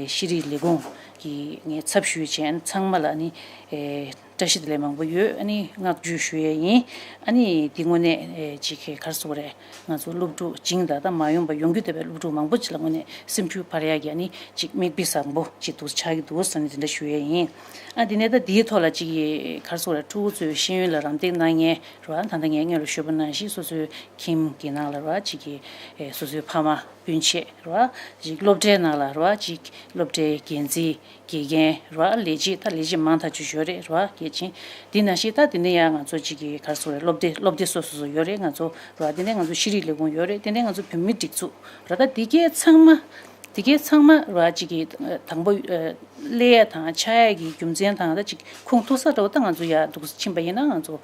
ཤེས་རིག་ལས་ཁུངས་ཀྱི་ངས་ཚབ་ཞུས་བྱས་ཚང་མ་ལ་ཨ་ནི་བཀྲ་ཤིས་བདེ་ལེགས་མང་པོ་ཡོད། ཨ་ནི་བསྔགས་བརྗོད་ཞུ་ཡས་ཡིན། ཨ་ནི་འདི་དངོས་གནས་ཅིག་ག་རེ་ཟེར་དགོས་རེད། ང་ཚོ་སློབ་ཕྲུག་སྦྱིན་བདག་དང་མ་ཡོང་པ་ཡོང་རྒྱུ་དེ་བས་སློབ་ཕྲུག་མང་པོ་ཅིག་ལ་དངོས་གནས་སེམས་ཤུགས་འཕར་ཡག་གི་ཨ་ནི་ཅིག་མིག་དཔེ་བཟང་པོ་ཅིག་འདུག་ཆགས་ཀྱི་འདུག་ཟེར་ནས་དེ་འདྲ་ཞུ་ཡས་ཡིན། ཨ་དེ་ནས་ད་དེའི་ཐོག་ལ་ཅིག་ག་རེ་ཟེར་དགོས་རེད། ཕྲུ་གུ་ཚོའི་ཤེས་ཡོན་ལ་རམ་འདེགས་གནང་མཁན་རེད་བ། ད་ལྟ་ངས་སྔོན་ལ་ཞུས་པ་ནང་བཞིན་སོ་སོའི་ཁྱིམ་གྱི་ནང་ལ་རེད་བ། ཅིག་གི་སོ་སོའི་ཕ་མ་སྤུན་མཆེད་རེད་བ། ཅིག་སློབ་གྲྭའི་ནང་ལ་རེད་བ། ཅིག་སློབ་གྲྭའི་འགན་འཛིན། དགེ་རྒན་རེད་བ། ལས་བྱེད་ད་ལས་བྱེད་མང་ཐག་ཆོད་ཡོད་རེད་རེད་བ། གལ་ཆེན། འདི་ནང་བཞིན་ད་དེ་ནས་ཡང་ང་ཚོ་གཅིག་གི་ག་རེ་ཟེར་དགོས་རེད། སློབ་སྡེ་སློབ་སྡེ་སོ་སོ་སོ་ཡོད་རེད། ང་ཚོ་རེད་བ། དེ་ནས་ང་ཚོ་ཤེས་རིག་ལས་ཁུངས་ཡོད་རེད། དེ་ནས་ང་ཚོ་བོད་མིའི་སྒྲིག་འཛུགས་རེད། ད་འདི་གས་ཚང་མ་འདི་གས་ཚང་མ་རེད་བ། གཅིག་གི་དང་པོ་སླེབས་ཡས་དང་ཆགས་ཡས་ཀྱི་རྒྱུ་མཚན་དང་ད་ཅིག་ཁུངས་ཐུག་ས་འདྲ་བོ་ད་ང་ཚོ་ཡར་འདུག་ཕྱིན་པ་ཡིན་ན་ང་ཚོ་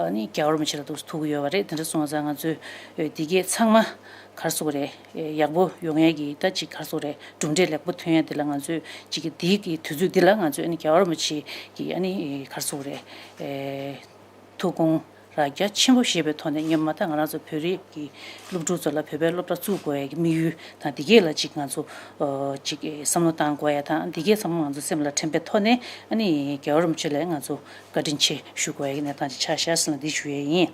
ནི་རྒྱལ་བ་རིན་པོ་ཆེ་ལ་འདུག་ཐུག་གི་ཡོད་པ་རེད། དེ་འདྲ་སོང་ཙང་ང་ཚོས་འདི་གས་ཚང་མ་ག་རེ་ཟེར་དགོས་རེད། ཡག་པོ་ཡོང་ཡས་ཀྱི་ད་ཅིག་ག་རེ་ཟེར་དགོས་རེད། གྲུབ་འབྲས་ལེགས་པོ་ཐོན་ཡ་འདི་ལ་ང་ཚོས་ཅིག་གི་འདི་གི་དུས་ཚོད་འདི་ལ་ང་ཚོས་ཨ་ནི་རྒྱལ་བ་རིན་པོ་ཆེ་གི་ཨ་ནི་ག་རེ་ཟེར་དགོས་རེད། ཐུགས་དགོངས་ར་རྒྱ་ཆེན་པོ་བཞེས་པའི་ཐོག་ནས་སྔོན་མ་ད་ང་རང་ཚོ་བོད་རིགས་ཀྱི་སློབ་ཕྲུག་ཚོ་ལ་བོད་པའི་སློབ་གྲྭ་བཙུགས་དགོས་ཡ་གི་དམིགས་ཡུལ་དང་འདི་གས་ལ་ཅིག་ང་ཚོ་ཅིག་བསམ་བློ་བཏང་དགོས་ཡ་དང་འདི་གས་ཚང་མ་ང་ཚོ་སེམས་ལ་དྲན་པའི་ཐོག་ནས་ཨ་ནི་རྒྱལ་བ་རིན་པོ་ཆེ་ལ་ང་ཚོ་བཀའ་དྲིན་ཆེ་ཞུ་དགོས་ཡ་གི་གནས་སྟངས་ཅིག་ཆགས་ཤག་ཟེར་ན་འདི་ཞུ་ཡ་ཡིན།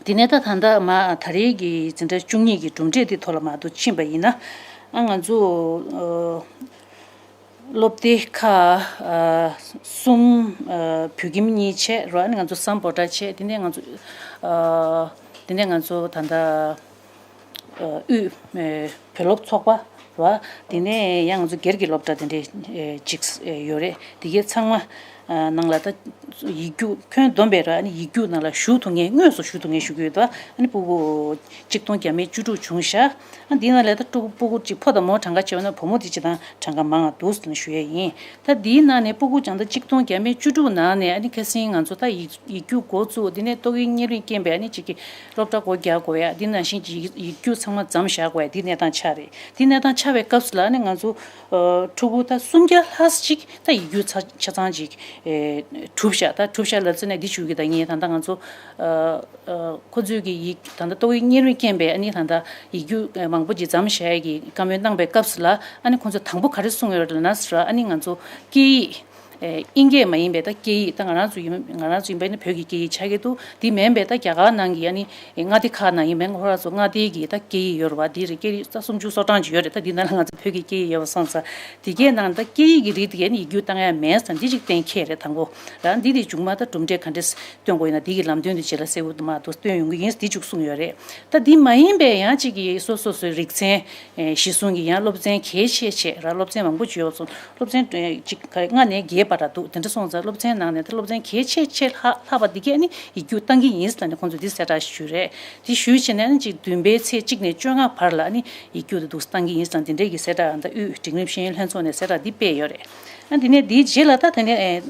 དེ་ནས་ད་ད་ལྟ་མ་ད་རེས་ཀྱི་འཛིན་གྲྭ་བཅུ་གཉིས་ཀྱི་གྲུབ་འབྲས་དེ་ཐོག་ལ་མ་གཏོགས་ཕྱིན་པ་ཡིན་ན། ཨ་ང་ཚོ་ཨ་སློབ་སྡེ་ཁག་ཨ་གསུམ། ཨ་བོད་ཁྱིམ་གཉིས་བྱས་རོགས། ཨ་ནི་ང་ཚོ་སམ་བྷོ་ཊ་བྱས། དེ་ནས་ང་ཚོ་ཨ་དེ་ནས་ང་ཚོ་ད་ལྟ་ཨ་དབུས་ཨ་བོད་སློབ་ཚོགས་པ་རོགས། དེ་ནས་ཡང་ང་ཚོ་སྒེར་གྱི་སློབ་གྲྭ་དེ་འདྲས་ཨ་གཅིག་ཨ་ཡོད་རེད། དེ་གའི་ཚང་མ་ཨ་ནང་ལ་ད་ཡིག་རྒྱུགས་ཁྱོན་བསྡོམས་པས་ར། ཨ་ནི་ཡིག་རྒྱུགས་ནང་ལ་ཞུགས་ཐུབ་མཁན་དངོས་སུ་ཞུགས་ཐུབ་མཁན་ཞུ་གི་ཡོད་དོ། ཨ་ནི་སྤུ་གུ་གཅིག་སྟོང་བརྒྱ་མེད་བཅུ་དྲུག་བྱུང་ཤག་ཨ་འདི་ནང་ལས་ད་ཕྲུ་གུ་སྤུ་གུ་གཅིག་ཕོ་དང་མོ་གྲངས་ཀ་བྱས་པ་ན་བུ་མོ་དེ་སྤྱིར་བཏང་གྲངས་ཀ་མང་བ་འདུག་ཟེར་ནས་ཞུ་ཡས་ཡིན། ད་འདིའི་ནང་ནས་སྤུ་གུ་བྱས་ན་ད་གཅིག་སྟོང་བརྒྱ་མེད་བཅུ་དྲུག་ནང་ནས་ཨ་ནི་ཁ་སང་ང་ཚོ་ད་ཡིག་ཡིག་རྒྱུགས་འགོ་བཙུགས། འདི་ནས་ཏོག་དབྱིབས་གཉན་རིམས་རྐྱེན་པས་ཨ་ནི་གཅིག་གི་སློབ་གྲྭ་སྒོ་རྒྱག་དགོས་ཡ། འདི་ནང་བཞིན་གྱི་ཡིག་ཡིག་རྒྱུགས་ཚང་མ་མཚམས་བཞག་དགོས་ཡ། འདི་གནས་སྟངས་ཆགས་རེད། འདི་གནས་སྟངས་ཆགས་པའི་སྐབས་སུ་ལ་ཨ་ནི་ང་ཚོ་ཨ་ཕྲུ་གུ་ད་སུམ་བརྒྱ་ལྷག་ཅིག་ད་ཡིག་རྒྱུགས་ཆ་ཆ་ཚང་ཅིག་ཨེ་གྲུབ་ཤག་ད་གྲུབ་ཤག་ལབ་ཚེ་ནས་འདི་ཞུ་གི། ད་ངས་ད་ལྟ་ང་ཚོ་ཨ་ཨ་ཁོ་ཚོས་ཀྱི་ཡིག་ད་ལྟ་ཏོག་དབྱིབས་གཉན་རིམས་རྐྱེན་པས་ཨ་ནི་ད་ལྟ་ཡིག་རྒྱུགས་མང་པོ་ཅིག་མཚམས་བཞག་ཡས་ཀྱི་བཀའ་མོལ་གནང་པའི་སྐབས་སུ་ལ་ཨ་ནི་ཁོ་ཚོས་དང་པོ་ག་རེ་གསུངས་ཡོད་རེད་ལབ་ན་ཟེར་བ། ཨ་ནི་ང་ཚོ་སྐད་ཡིག་ཨེ་དབྱིན་སྐད་མ་ཡིན་པའི་ད་སྐད་ཡིག་ད་ང་རང་ཚོ་ཡིན། ང་རང་ཚོ་ཡིན་པ་ཡིན་ན་བོད་ཀྱི་སྐད་ཡིག་ཆགས་ཀྱི་འདུག་དེ་མིན་པའི་ད་རྒྱ་གར་ནང་གི་ཨ་ནི་མངའ་སྡེ་ཁག་ནང་ཡིན་པ་ཡིན་ན་ཁོ་རང་ཚོ་མངའ་སྡེ་གི་ད་སྐད་ཡིག་ཡོད་རེད་བ། དེ་རེད། སྐད་ཡིག་ད་སུམ་ཅུ་སོ་གྲངས་ཅིག་ཡོད་རེད། ད་འདི་ནང་ལ་ང་ཚོ་བོད་ཀྱི་སྐད་ཡིག་ཡོད་པ་སོང་ཙང་དེ་གའི་ནང་ད་སྐད་ཡིག་གི་རིགས་དེ་གའི་ནི་ཡིག་རྒྱུགས་བཏང་ཡ་མེད་ཙང་འདི་ཅིག་གཏན་འཁེལ་རེད། དང་པོ་རང་འདི་དེ་མཇུག་མ་ད་གྲུབ་འབྲས་ག་འདྲས་སྟོན་དགོས་ཡིན་ན་འདི་གི་ལམ་སྟོན་དེ་རྗེས་ལ་གསལ་པོ་མ་གཏོགས་སྟོན་ཡོང་གི་ཡིན། འདི་ཅིག་གསུངས་ཡོད་རེད། ད་འདི་མ་ཡིན་པའི་ཡང་ཅིག་གི་སོ་སོ་སོའི་རིག་ཚན་ཨེ་གཞི་བཟུང་གི་ཡང་སློབ་ཚན་གལ་ཆེ་ཆེ་ར། སློབ་ཚན་མང་པོ་ཅིག་ཡོད་སོང་། སློབ་ཚན་ཨེ་གཅིག་ག་ལྔ་ནས་བརྒྱད་བར་ར་འདུག་དེ་འདྲ་སོང་ཙང་སློབ་ཚན་ནང་ནས་ད་སློབ་ཚན་གལ་ཆེ་ཆེ་ལྷག་ལྷག་པ་འདི་གས་ནི་ཡིག་རྒྱུགས་བཏང་གི་ཡིན་ཟེར་ནས་ཁོང་ཚོས་འདི་གསལ་བསྒྲགས་ཞུས་རེད། དེ་ཞུས་བྱས་ནས་ནི་གཅིག་བདུན་པའི་ཚེས་གཅིག་ནས་བཅོ་ལྔ་བར་ལ་ནི་ཡིག་རྒྱུགས་དེ་འདུག་བཏང་གི་ཡིན་ཟེར་ནས་འདི་འདྲའི་གི་གསལ་བསྒྲགས་ད་དབུས་འབྲིང་རིམ་ཤེས་ཡོན་ལྷན་ཚོགས་ནས་གསལ་བསྒྲགས་འདི་སྤེལ་ཡོད་རེད། ཨ་འདི་ནས་འདིའི་རྗེས་ལ་ད་དེ་ནས་ཨེ།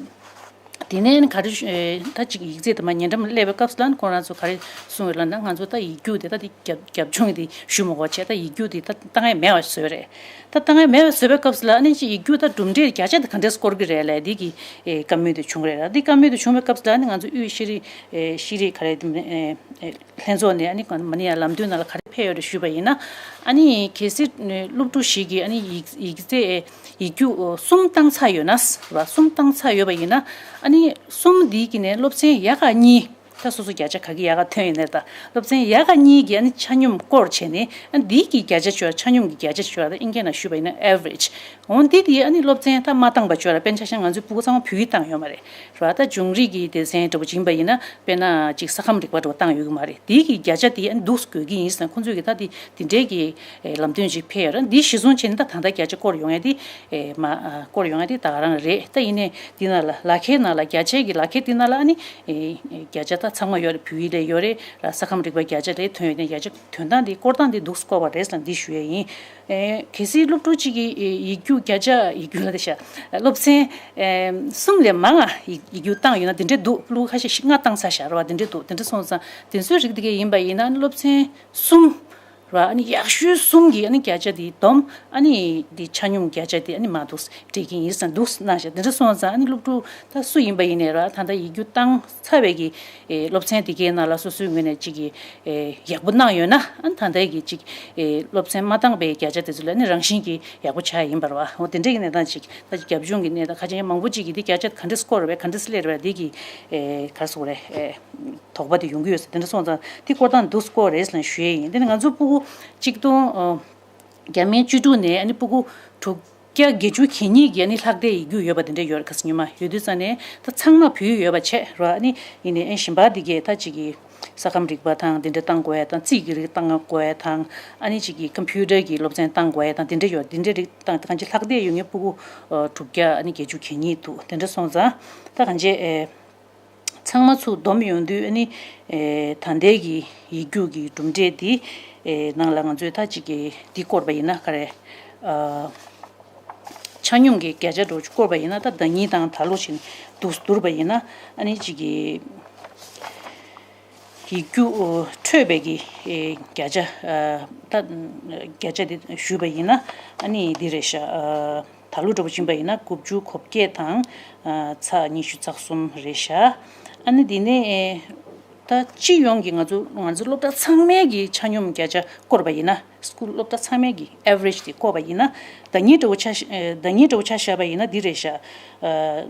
དེ་ནས་ག་རེ་ཞུ་ཨེ་ད་ཅིག་ཡིག་ཚད་དུ་མ་ཉེ་འགྲམ་སླེབས་པའི་སྐབས་སུ་ལ་ཁོང་རང་ཚོ་ག་རེ་གསུངས་ཡོད་ལབ་ན། ང་ཚོ་ད་ཡིག་རྒྱུགས་དེ་ད་དེ་རྒྱབ་རྒྱབ་ལྗོངས་དེ་ཞུ་མ་དགོས་བྱས་ད་ཡིག་རྒྱུགས་དེ་ད་བཏང་ཡ་མེད་པ་བཟོས་རེད། ད་བཏང་ཡ་མེད་པ་བཟོས་པའི་སྐབས་སུ་ལ་ཨ་ནི་ཅིག་ཡིག་རྒྱུགས་ད་གྲུབ་འབྲས་བརྒྱ་ཆ་དེ་ག་འདྲས་སྐོར་གི་རེད་ལབ་འདི་གི་ཨེ་བཀའ་མོལ་དེ་བྱུང་རེད་ར། འདི་བཀའ་མོལ་དེ་བྱུང་བའི་སྐབས་སུ་ལ་ཨ་ནི་ང་ཚོ་དབུས་ཤེས་རིག་ཨེ་ཤེས་རིག་ག་རེ་ཨེ་ལྷན་ཚོགས་ནས་ཨ་ནི་མ་ནི་ཡ་ལམ་སྟོན་ནང་ལ་ག་རེ་ཕེབས་ཡོད་རེད་ཞུས་པ་ཡིན་ན། ཨ་ནི་གལ་སྲིད་སློབ་ཕྲུག་ཞིག་གིས་ཨ་ནི་ཡིག་ཡིག་ཚད་ཡིག་རྒྱུགས་གསུམ་བཏང་ཚར་ཡོད་ན་ར། གསུམ་བཏང་ཚར་ཡོད་པ་ཡིན་ན་ཨ་ནི་གསུམ་འདི་གི་ནས་སློབ་ཚན་ཡག་ག་གཉིས་ ད་སོ་སོ་བརྒྱ་ཆ་ག་གི་ཡག་ག་ཐོན་ཡོད་ནས། ད་སློབ་ཚན་ཡག་ག་གཉིས་ཀྱི་ཨ་ནི་ཆ་སྙོམས་སྐོར་བྱས་ནས། ཨ་ནི་འདི་གི་བརྒྱ་ཆ་ཅིག་ཡོད་ར། ཆ་སྙོམས་ཀྱི་བརྒྱ་ཆ་ཅིག་ཡོད་ར། ད་ཨིན་སྐད་ནང་ཞུས་པ་ཡིན་ན་average། འོ་འདི་དེ་ཨ་ནི་སློབ་ཚན་ད་མ་བཏང་པ་ཅིག་ཡོད་ར། དཔེར་ན་ཆ་བཞག་ན་ང་ཚོའི་ཕྲུ་གུ་ཚང་མ་བོད་ཡིག་བཏང་ཡོད་མ་རེད། ར། ད་འབྱུང་རིག་གི་སྡེ་ཚན་འདྲ་པོ་ཅིག་ཡིན་པ་ཡིན་ན། དཔེར་ན་ཅིག་ས་ཁམས་རིག་པ་འདྲ་པོ་བཏང་ཡོད་ཀྱི་མ་རེད། དེའི་གི་བརྒྱ་ཆ་དེ་ཨ་ནི་འདུག་དགོས་ཀྱི་ཡིན་ཟེར། ཁོང་ཚོས་ཀྱི་ད་དེ་དེ་འདྲའི་གི་ཨེ་ལམ་སྟོན་ཅིག་ཕེབས་ཡོད་ར། འདི་གཞིར་བཟུང་བྱས་ནས་ད་ད་ལྟ་བརྒྱ་ཆ་སྐོར་ཡོང་ཡ་དེ་ཨེ་མ་ཨ་སྐོར་ཡོང་ཡ་དེ་ད་ག་རང་རེད། ད་ཡིན་ནའི་འདི་ནང་ལ་ལག་ཁྱེར་ནང་ལ་བརྒྱ་ཆའི་གི་ལག་ཁྱེར་འདི་ནང་ལ་ཨ་ནི་ཨེ་བརྒྱ་ཆ་ད་ཚང་མ་ཡོད་རེད། བོད་ཡིག་ལ་ཡོད་རེད་ར། ས་ཁམས་རིག་པ་བརྒྱ་ཆ་ལ་ཐོན་ཡོད་དེ། བརྒྱ་ཆ་ཐོན་སྟངས་འདི་སྐོར་སྟངས་འདི་འདུག་སེ་སྐོར་བ་རེད་ཟེར་ན་འདི་ཞུ་ཡ་ཡིན། ཨེ་གལ་སྲིད་སློབ་ཕྲུག་ཅིག་གིས་ཨེ་ཡིག་རྒྱུགས་བརྒྱ་ཆ་ཡིག་རྒྱུགས་ལ་དེ་ཤ་སློབ་ཚན་ཨེ་གསུམ་ལས་མང་ང་ཡིག་ཡིག་རྒྱུགས་བཏང་ཡོད་ན་དེ་འདྲས་འདུག་སློབ་ཕྲུག་ཁ་ཤས་ཤིག་ལྔ་བཏང་ཚར་ཤག་ར་བ། དེ་འདྲས་འདུག་དེ་འདྲས་སོང་ཙང་དེ་ཚོའི་རིགས་དེ་གས་ཡིན་པ་ཡིན་ན་སློབ་ཚན་གསུམ་ར། ཨ་ནི་ཡག་ཤོས་གསུམ་གྱི་ཨ་ནི་བརྒྱ་ཆ་དེ་བསྡོམས། ཨ་ནི་དེ་ཆ་སྙོམས་བརྒྱ་ཆ་དེ་ཨ་ནི་མར་འདུག་སྤྲད་ཀྱི་ཡིན་ཟེར་འདུག་གནང་ཤག་དེ་འདྲས་སོང་ཙང་ཨ་ནི་སློབ་ཕྲུག་ད་སུ་ཡིན་པ་ཡིན་ནའི་ར། ད་ལྟ་ཡིག་རྒྱུགས་བཏང་ཚར་བའི་གི་ཨེ་སློབ་ཚན་དེ་གའི་ནང་ལ་སོ་སོའི་ངོས་ནས་ཅིག་གི་ཨེ་ཡག་པོ་གནང་ཡོད་ན། ཨ་ནི་ད་ལྟའི་གི་ཅིག་ཨེ་སློབ་ཚན་མ་བཏང་པའི་བརྒྱ་ཆ་དེ་ཚོ་ལ་ཨ་ནི་རང་བཞིན་གྱིས་ཡག་པོ་ཆགས་ཡིན་པ་རེད་བ། འོ་དེ་འདྲའི་གི་གནས་སྟངས་ཅིག་ད་ཅིག་རྒྱབ་ལྗོངས་ཀྱི་གནས་སྟངས་ཁ་ཅིག་མང་པོ་ཅིག་གིས་དེ་བརྒྱ་ཆ་ག་འདྲས་སྐོར་རེད་པས། ག་འདྲས་སླེབས་རེད་པས། དེ་གི་ཨེ་ག་རེ་ཟེར་དགོས་རེད། ཨེ་དོགས་པ་དེ་ཡོང་གི་ཡོད་ཟེར། དེ་འདྲ་སོང་ཙང་དེ་སྐོར་སྟངས་འདུག་སེ་སྐོར་རེད་ཟེར་ནས་ཞུ་ཡས་ཡིན། དེ་ནི་ང་ཚོ་ཕྲུ་གུ་གཅིག་སྟོང་ཨ་བརྒྱ་མེད་བཅུ་དྲུག་ནས་ཨ་ནི་ཕྲུ་གུ་དྲུག་བརྒྱ་བརྒྱད་ཅུ་གྱ་གཉིས་ཀྱི་ཨ་ནི་ལྷག་བསྡད་ཡིག་རྒྱུགས་ཡོད་པ་དེ་འདྲ་ཡོད་རེད། ཁ་སང་ཉི་མ་ཡོད་དུས་ཙང་ནས་ད་ཚང་མ་བོད་ཡིག་ཡོད་པ་བྱས་ར། ཨ་ནི་ཡིན་ནའི་ཨ་གཞན་པ་དེ་གས་ད་ཅིག་གི་ས་ཁམས་རིག་པ་དང་དེ་འདྲ་བཏང་དགོས་ཡ་དང་། རྩིས་ཀྱི་རིགས་བཏང་དགོས་ཡ་དང་། ཨ་ནི་ཅིག་གི་ཀམ་པུ་ཊར་གྱི་སློབ་ཚན་བཏང་དགོས་ཡ་དང་དེ་འདྲ་ཡོད། དེ་འདྲའི་རིགས་བཏང་། གང་ཅི་ལྷག་བསྡད་ཡོད་མཁན་ཕྲུ་གུ་ཨ་དྲུག་བརྒྱ་ཨ་ནི་བརྒྱད་ཅུ་གྱ་གཉིས་འདུག་དེ་འདྲ་སོང་ཙང་ད་གང་ཅི་ཨེ་ཚང་མ་ཚུར་བསྡོམས་ཡོང་དུས་ཨ་ནི་ཨེ་ད་ལྟའི་གི་ཡིག་རྒྱུགས་ཀྱི་གྲུབ་འབྲས་འདི་ཨེ་ནང་ལ་ང་ཚོས་ད་ཅིག་གི་འདི་བསྐོར་བ་ཡིན་ན་ག་རེ། ཨ་ཆ་སྙོམས་ཀྱི་བརྒྱ་ཆ་འདྲ་བོ་ཅིག་བསྐོར་བ་ཡིན་ན། ད་ཟླ་ཉིན་དང་ད་ལོ་བཞིན་དུ་བསྡུར་བ་ཡིན་ན་ཨ་ནི་ཅིག་གི་ཡིག་རྒྱུགས་འཕྲོད་པའི་གི་ཨེ་བརྒྱ་ཆ་ཨ་ད་བརྒྱ་ཆ་འདི་ཞུས་པ་ཡིན་ན་ཨ་ནི་འདི་རེད་ཤག་ཨ་ད་ལོ་འདྲ་བོ་ཕྱིན་པ་ཡིན་ན་དགུ་བཅུ་གོ་བརྒྱད་དང་ཨ་ཚེག་ཉི་ཤུ་རྩ་གསུམ་རེད་ཤག་ཨ་ནི་འདི་ནས་ཨེ་ད་སྤྱི་ཡོངས་ཀྱི་ང་ཚོ་ང་ཚོ་སློབ་གྲྭ་ཚང་མའི་གི་ཆ་སྙོམས་བརྒྱ་ཆ་བསྐོར་བ་ཡིན་ན། སྐུལ་སློབ་གྲྭ་ཚང་མའི་གི་average་དེ་བསྐོར་བ་ཡིན་ན། ཟླ་ཉིན་འདྲ་བོ་ཆ་བཞག་ཨེ་ཟླ་ཉིན་འདྲ་བོ་ཆ་བཞག་པ་ཡིན་ན་འདི་རེད་ཤག་ཨ་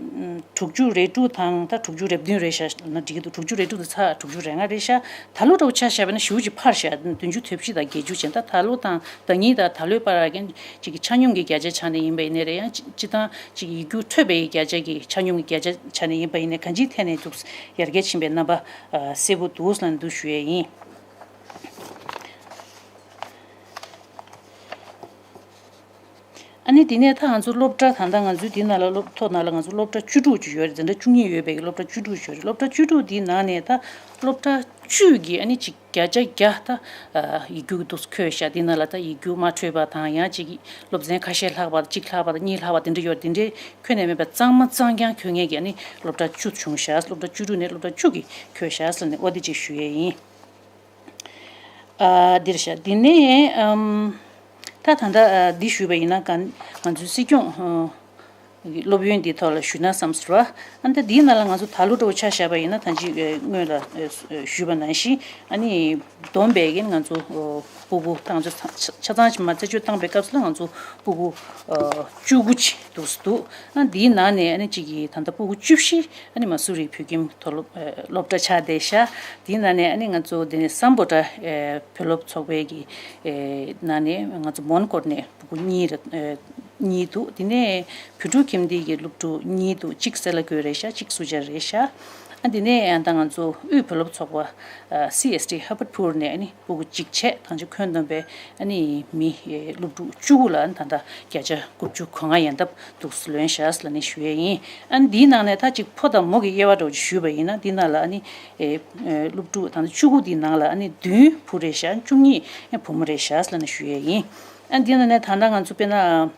དྲུག་ཅུ་རེ་དྲུག་དང་ད་དྲུག་ཅུ་རེ་བདུན་རེད་ཤག་ན་འགྲིག་གི་འདུག་དྲུག་ཅུ་རེ་དྲུག་དང་ཚེག་དྲུག་ཅུ་རེ་ལྔ་རེད་ཤག་ད་ལོ་འདྲ་བོ་ཆ་བཞག་པ་ཡིན་ན་ཞེ་པོ་ཅིག་འཕར་ཤག་བདུན་ཅུ་དོན་བཞི་དང་བརྒྱད་ཅུ་ཅན། ད་ད་ལོ་དང་ཟླ་ཉིན་དང་ད་ལོའི་བར་ལ་ཅིག་གི་ཆ་སྙོམས་ཀྱི་བརྒྱ་ཆའི་ཆ་ནས་ཡིན་པ་ཡིན་ནའི་རེད། ཡང་སྤྱི་སྤྱི་བཏང་ཅིག་ཡིག་རྒྱུགས་འཕྲོད་པའི་བརྒྱ་ཆ་གི་ཆ་སྙོམས་ཀྱི་བརྒྱ་ཆའི་ཆ་ནས་ཡིན་པ་ཡིན་ནའི་གང་ཅིའི་ཐད་ནས་འདུག་ཡར་རྒྱས་ཕྱིན་པའི་རྣམ་པ་ཨ་གསལ་པོ་འདུག་ལབ་འདུག་ཞུ་ཡས་ཡིན། ཨ་ནི་དེ་ནས་ད་ང་ཚོ་སློབ་གྲྭ་ད་ལྟ་ང་ཚོའི་འདི་ནང་ལ་སློབ་ཐོག་ནང་ལ་ང་ཚོ་སློབ་གྲྭ་བཅུ་དྲུག་ཅིག་ཡོད་རེད། འཛིན་གྲྭ་བཅུ་གཉིས་ཡོད་པའི་སློབ་གྲྭ་བཅུ་དྲུག་ཅིག་ཡོད་རེད། སློབ་གྲྭ་བཅུ་དྲུག་འདིའི་ནང་ནས་ད་སློབ་གྲྭ་བཅུ་གི་ཨ་ནི་ཅིག་བརྒྱ་ཆ་བརྒྱ་ད་ཡིག་རྒྱུགས་འདུག་འཁོད་ཤག་འདི་ནང་ལ་ད་ཡིག་རྒྱུགས་མ་འཕྲོད་པ་དང་། ཡང་ཅིག་སློབ་ཚན་ཁ་ཤས་ལྷག་པ་དང་། གཅིག་ལྷག་པ་དང་། གཉིས་ལྷག་པ་དེ་འདྲ་ཡོད། དེ་འདྲའི་འཁོད་ནས་མེད་པ་གཙང་མ་གཙང་རྐྱང་འཁོད་མཁན་གྱི་ཨ་ནི་སློབ་གྲྭ་བཅུ་བྱུང་ཤག་སློབ་གྲྭ་བཅུ་དྲུག་ནས་སློབ་གྲྭ་བཅུ་གི་འཁོད་ཤག་ཟེར་ནས་འོ་དེ་ཅིག་ཞུ་ཡས་ཡིན། ཨ་འདིར་ཤག་འདི་ནས་ཨམ་ད་ད་ལྟ་ཨ་འདི་ཞུས་པ་ཡིན་ན་ག་ང་ཚོའི་སྲིད་སྐྱོང་ཨ་སློབ་ཡོན་འདི་ཐོག་ལ་ཞུས་ན་བསམ་སོང་ར། ཨ་ད་འདིའི་ནང་ལ་ང་ཚོ་ད་ལོ་འདྲ་བོ་ཆ་བཞག་པ་ཡིན་ན། ད་ཅི་ཨ་སྔོན་ལ་ཨ་ཞུས་པ་ནང་བཞིན་ཨ་ནི་བསྡོམས་པས་ཀྱི་ང་ཚོ་ཨ་སྤུ་གུ་ད་ང་ཚོ་ཆ་ཚང་ཞིག་མ་རྩད་གཅོད་བཏང་པའི་སྐབས་སུ་ལ་ང་ཚོ་སྤུ་གུ་ཨ་བཅུ་དགུ་ཅིག་འདུག་སེ་འདུག་ཨ་འདིའི་ནང་ནས་ཨ་ནི་གཅིག་གིས་ད་ལྟ་སྤུ་གུ་བཅུ་བཞི་ཨ་ནི་མ་སུ་རི་བོད་ཁྱིམ་མཐོ་སློབ་ཨ་སློབ་གྲྭ་ཆགས་བསྡད་ཤག་འདིའི་ནང་ནས་ཨ་ནི་ང་ཚོ་འདི་ནས་སམ་བྷོ་ཊ་ཨ་བོད་སློབ་ཚོགས་པའི་གི་ཨ་ནང་ནས་ང་ཚོ་མོན་གྷོ་ནས་སྤུ་གུ་གཉིས་རེ་ཨ་གཉིས་འདུག་དེ་ནས་བོད་ཕྲུག་ཁྱིམ་སྡེ་གི་སློབ་ཕྲུག་གཉིས་འདུག་གཅིག་སེ་ལ་ཀོའི་རེད་ཤག་གཅིག་སུ་ཇཱ་རེད་ཤག་ཨ་དེ་ནས་ཡང་ད་ང་ཚོ་དབུས་བོད་སློབ་ཚོགས་པ་ཨ་སི་ཨེས་ཊི་ཧར་བར་ཌི་ཕུར་ནས་ཨ་ནི་སྤུ་གུ་གཅིག་བྱས། གང་ཅི་ཁྱོན་བསྡོམས་པས་ཨ་ནི་མི་ཨེ་སློབ་ཕྲུག་བཅུ་དགུ་ལ་ཨ་ནི་ད་ལྟ་བརྒྱ་ཆ་དགུ་བཅུ་གོ་ལྔ་ཡན་འདབ་འདུག་སེ་ལོན་ཤག་ཟེར་ལབ་ནས་ཞུ་ཡས་ཡིན། ཨ་ནི་འདིའི་ནང་ནས་ད་ཅིག་ཕོ་དང་མོ་གི་དབྱེ་བ་འདྲ་བོ་ཅིག་ཞུས་པ་ཡིན་ན། འདི་ནང་ལ་ཨ་ནི་ཨེ་ཨེ་སློབ་ཕྲུག་ད་ལྟ་བཅུ་དགུ་འདིའི་ནང་ལ་ཨ་ནི་བདུན་བུ་རེད་ཤག་བཅུ་གཉིས་བུ་མོ་རེད་ཤག་ཟེར་ལབ་ནས་ཞུ་ཡས་ཡིན། ཨ་ནི་འདི་ནང་ནས་ད་ལྟ་ང་ཚོ་དཔེར་ན།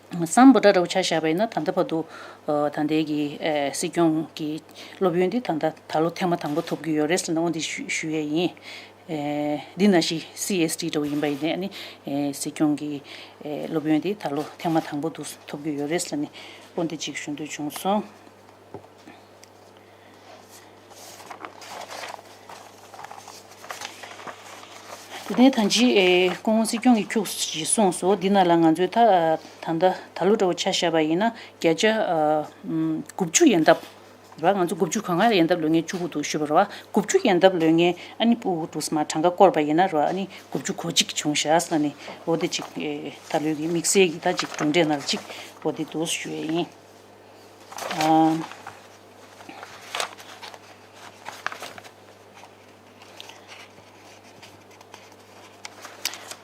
སམ་བྷོ་ཊ་འདྲ་བོ་ཆ་བཞག་པ་ཡིན་ན། ད་ལྟ་བར་དུ་ཨ་ད་ལྟའི་གི་ཨ་སྲིད་སྐྱོང་གི་སློབ་ཡོན་འདི་ད་ལྟ་ད་ལོ་ཐེངས་མ་དང་པོ་ཐོབ་ཀྱི་ཡོད་རེད་ཟེར་ནས་འོ་འདི་ཞུ་ཞུ་ཡས་ཡིན། ཨེ་འདི་ནང་བཞིན་སི་ཨེས་ཊི་འདྲ་བོ་ཡིན་པ་ཡིན་ནའི་ཨ་ནི་ཨེ་སྲིད་སྐྱོང་གི་ཨེ་སློབ་ཡོན་འདི་ད་ལོ་ཐེངས་མ་དང་པོ་འདུག་ཐོབ་ཀྱི་ཡོད་རེད་ཟེར་ནས་འོ་འདི་གཅིག་ཞུ་འདོད་བྱུང་སོང་། དེ་ནས་ད་ཅི་ཨེ་སྐུ་ངོ་སྲིད་སྐྱོང་གིས་ཁྱུག་ཅིག་གསུངས་སོང་། འདི་ནང་ལ་ང་ཚོའི་ད་ད་ལྟ་ད་ལོ་འདྲ་བོ་ཆ་བཞག་པ་ཡིན་ན་བརྒྱ་ཆ་ཨ་ཨམ་དགུ་བཅུ་ཡན་འདབ་ རེད་བ། ང་ཚོ་དགུ་བཅུ་གོ་ལྔ་ཡན་འདབ་ལོན་མཁན་བཅུ་དགུ་འདུག་ཞུས་པ་རེད་བ། དགུ་བཅུ་ཡན་འདབ་ལོན་མཁན་ཨ་ནི་ཕྲུ་གུ་འདུག་སེ་མར་གྲངས་ཀ་བསྐོར་བ་ཡིན་ན་རེད་བ། ཨ་ནི་དགུ་བཅུ་གོ་གཅིག་བྱུང་ཤག་ཟེར་ནས་འོ་དེ་ཅིག་ཨེ་ད་ལོའི་གི་དམིགས་བསལ་གྱི་ད་ཅིག་གྲུབ་འབྲས་ནང་ལ་ཅིག་འོ་དེ་འདུག་ཞུ་ཡས་ཡིན། ཨ།